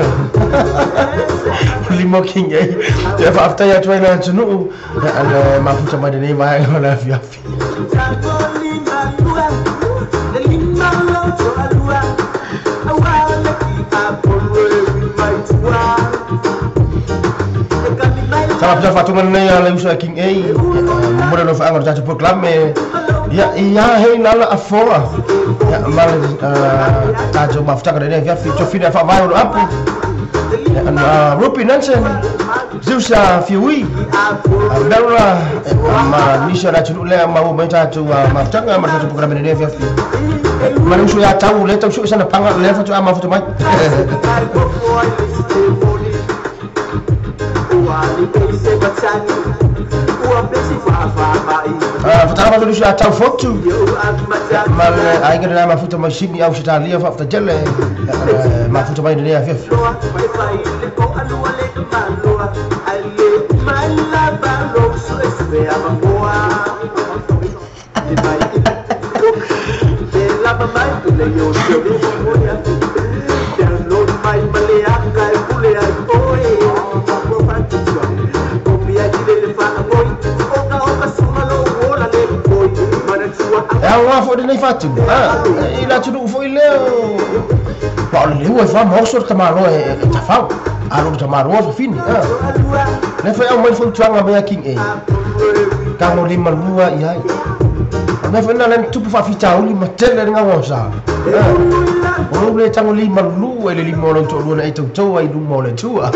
[SPEAKER 2] Limo king e. Te fa afta ya tuai na tunu. Ana mafuta mai nei mai ona fiafi. Sama bisa fatungan nei ala usa king e. Mo no fa ngor tatu proklame. Ya iya hei nala afoa. Ya mal tajo mafuta ka nei fiafi chofina fa vai apu. Ya ana Rupi Nansen Zusa Fiui Abdallah ma nisha la tulu le ma mo tatu mafuta ma tatu proklame nei fiafi. Ma usu ya tau le tau su sana panga le fa tu ama futu mai. Fatara ma usu ya tau fotu. Ma ai ga ma futu ma sini au sitalia fa tajele ma futu mai nei fiafi. Ela foi nem fatu. Ah, ila tudo foi leo. Pa le ua fa mo so tamaro e tafau. Alo tamaro fa fini. Ah. Le foi au mai foi tuanga mai king e. Ka mo lima lua i ai. Ne foi na le tupu fa fita uli matele nga wosa. O le tango lima lua le lima lo to lua na e tau tau ai luma le tua.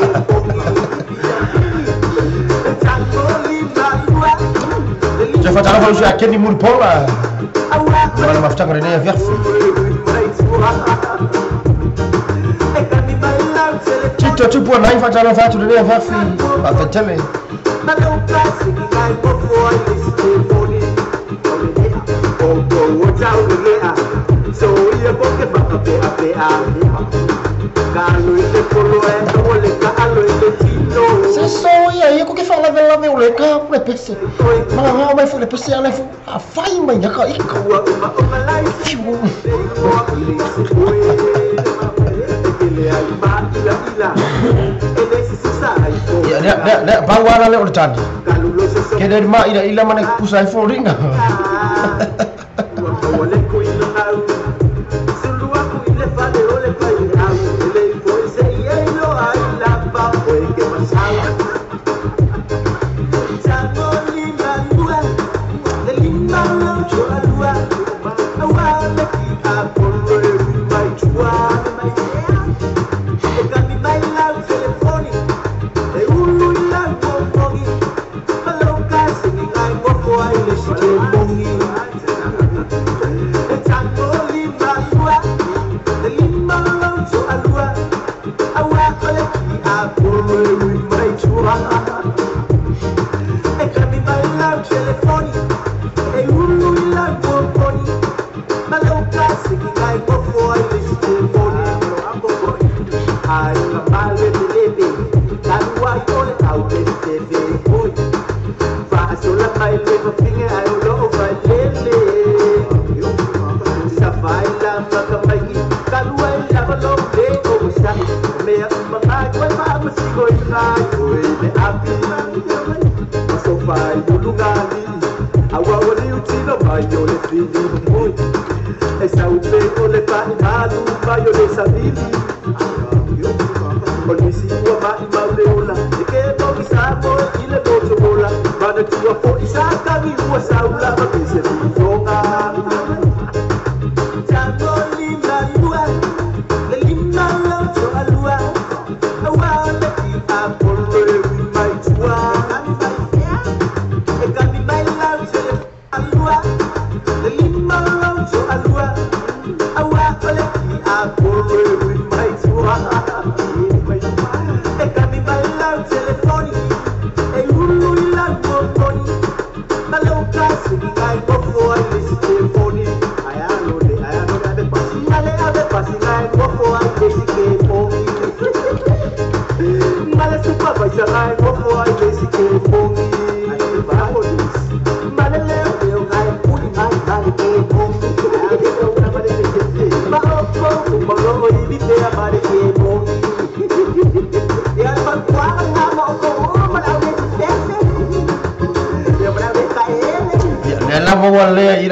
[SPEAKER 2] Ja fa tara fa Kenny Murpola. Mana maftanga nei fiafi. Tito tupu na ifa tara fa tu nei fiafi. Atatele. Se so ia ia ko ke fa la vela me ole ka le pese. Ma ma mai fu le pese ala fu a fai mai na ka iko. Ya ne ne ne ba wa le o tani. Ke de ma ila ila mana pusa fo ringa.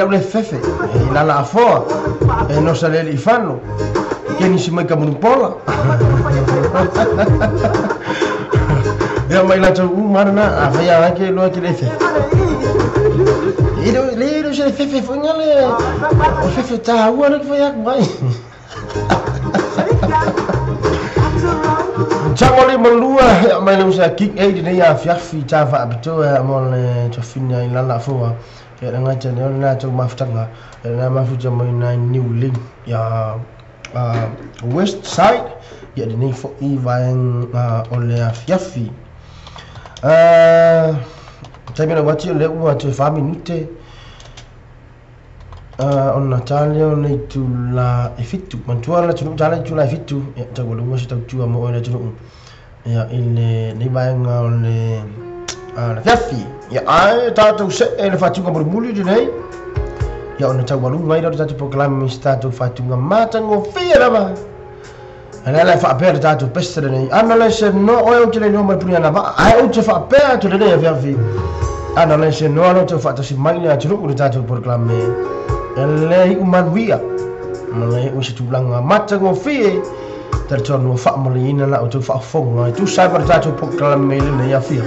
[SPEAKER 2] lau le fefe e lala afoa e no sa le ifano ke ni si mai ka pola ia mai la tau marna a fa ke lo ke le fefe e le le se fefe fo ngale o fefe ta ua le fa ya mai Changoli malua mai le usa kick e nei a fiafi ta fa abito e mo le tofina i lala foa e nga tane ona to mafutanga na mafuta mai na New Link ya West Side ya nei fo i vaeng o le afiafi taimina wati le ua te 4 minute ona tale o nei tula e fitu mantua la tunu tale tula e fitu ya ta go se tau tua mo le tunu ya ile nei vaenga o le la fiafi ya ai ta se e le fatunga muli nei ya ona tau walunga i raro tatu proklami tatu fatunga matango fia lava ana la fa per tatu pestere nei ana le se no o te le no mai puni ana va ai o te fa per tu le nei fiafi ana le se no ano te fa tasi mai le tunu le tatu proklami ele umanuia male o se tulanga matango fia tertonu fa molina la o te fa fonga tu sai per tatu proklami le nei afia.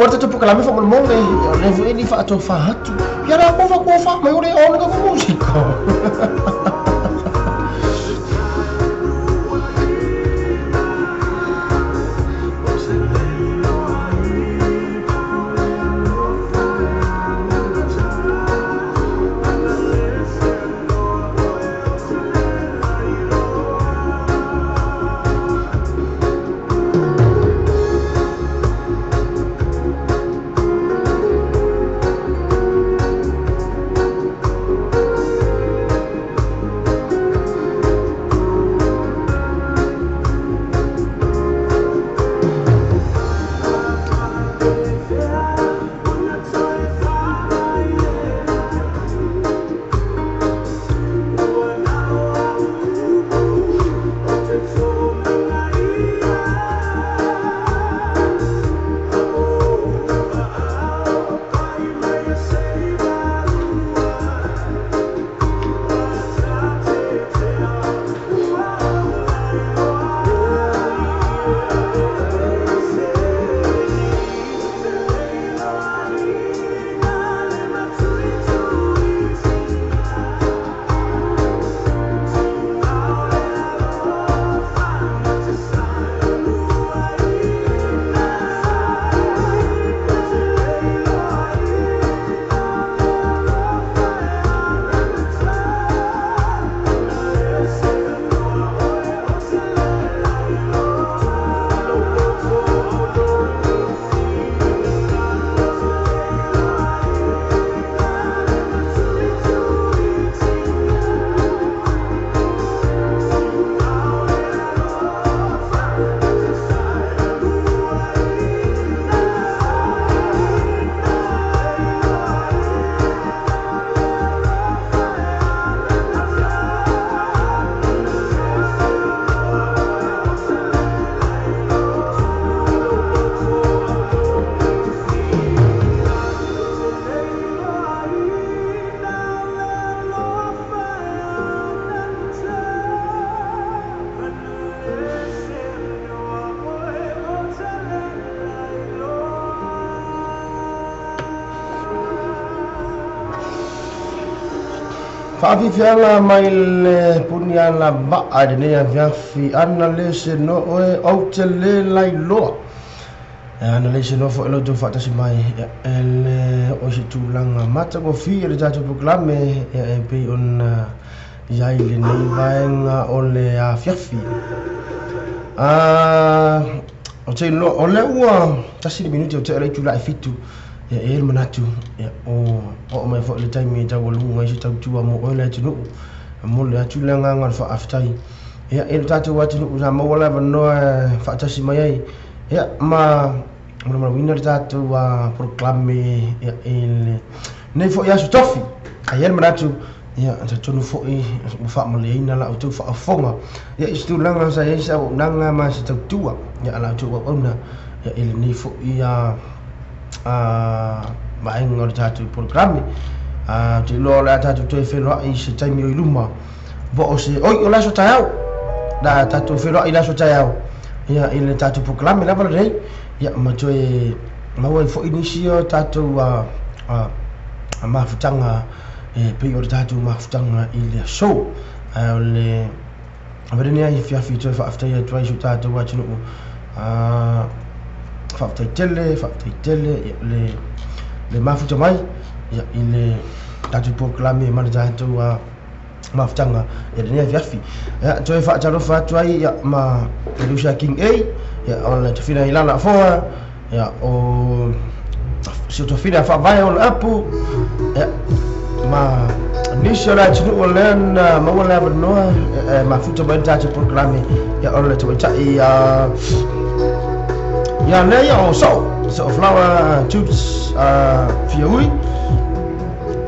[SPEAKER 2] Warta tu proklami fa mo le le ni fa to fa hatu ya la ko fa ko fa mai ore on ko musiko. Faafiafiaga mai le puni ala vaa i lenei afiafi ana le se no oe ou te lē lailoa. Ana le se no foʻi lo outou faatasi mai e le oo i se tulaga matagofie le tatou polokalame e pei ona iai lenei vaega o le afiafi. O te iloa o lea ua tasi le minute o tea le itula e 7 e le manatu o oo mai foʻi le taimi e taualuga i se tautua mo oe le atunuu mo le atu le agaga o le faafetai e le tatou atunuu sa maua le avanoa e faatasi mai ai ma malamalauina le tatou polokalame i lenei foʻi aso tofi. Ai le manatu talitonu foʻi ua faamaliaina la outou faafofoga i se tulaga sa iai se auaunaga ma se tautua a la outou auauna i lenei foʻi vaega o le tatou polokalame. Ou te iloa o le a tatou toe feloai i se taimi o i luma po o se oi o le aso taeao la tatou feloai i le aso taeao i le tatou polokalame lava lenei ma toe maua ai foʻi nisi o tatou mafutaga e pei o le tatou mafutaga i le aso. Ae o le avea lenei afiafi toe faafetai atu ai i si o tatou atunuu. Faafetai tele le mafuta mai i le tatou polokalame ma le tatou mafutaga i lenei afiafi. Toe faatalofa atu ai ma le usa King A o le tafina i lala afoa o si o tafina faavae o le apu ma nisi o le atunuu o lea na maua le avanoa mafuta mai le tatou polokalame o le tamaitai ia lea o so Flower Tubes Fiaui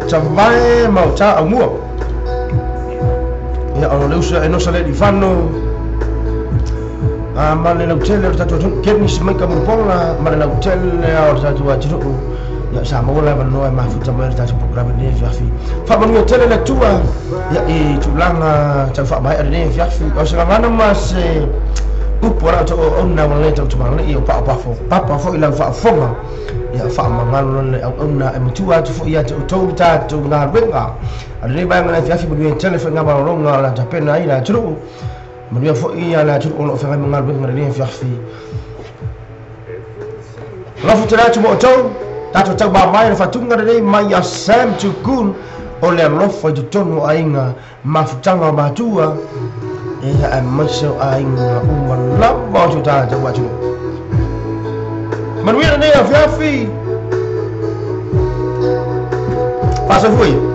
[SPEAKER 2] Tavae Mauta Aumua o le usa e nosa le lifano ma le lautele o le tatou atunuu Kenis Maika Mulipola ma le lautele o le tatou atunuu sa maua le avanoa e mafuta mai le tatou polokalame lenei afiafi. Faamanuia tele le Atua i tulaga tau faamaea lenei afiafi. O se gagana ma se upu a la outou auauna ma lenei tautamalii o paopafo papa foʻi lau faafofoga faamagalo le auauna e matua atu foʻi ia te outou le tatou galuega a lenei vaega le afiafi. Manuia tele faiga malologa o le tapena ai le atunuu. Manuia foʻi le atunuu o loo feagai ma galuega lenei afiafi. Alofa tele atu ma outou tatou tau mamai le faatuga lenei mai a Sam Tukun o le alofa i totonu o aiga mafutaga o matua aemaise o aiga uma lava o si o tatou atunuu. Manuia lenei afiafi. Faasoifua ia.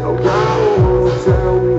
[SPEAKER 4] Aua o tau.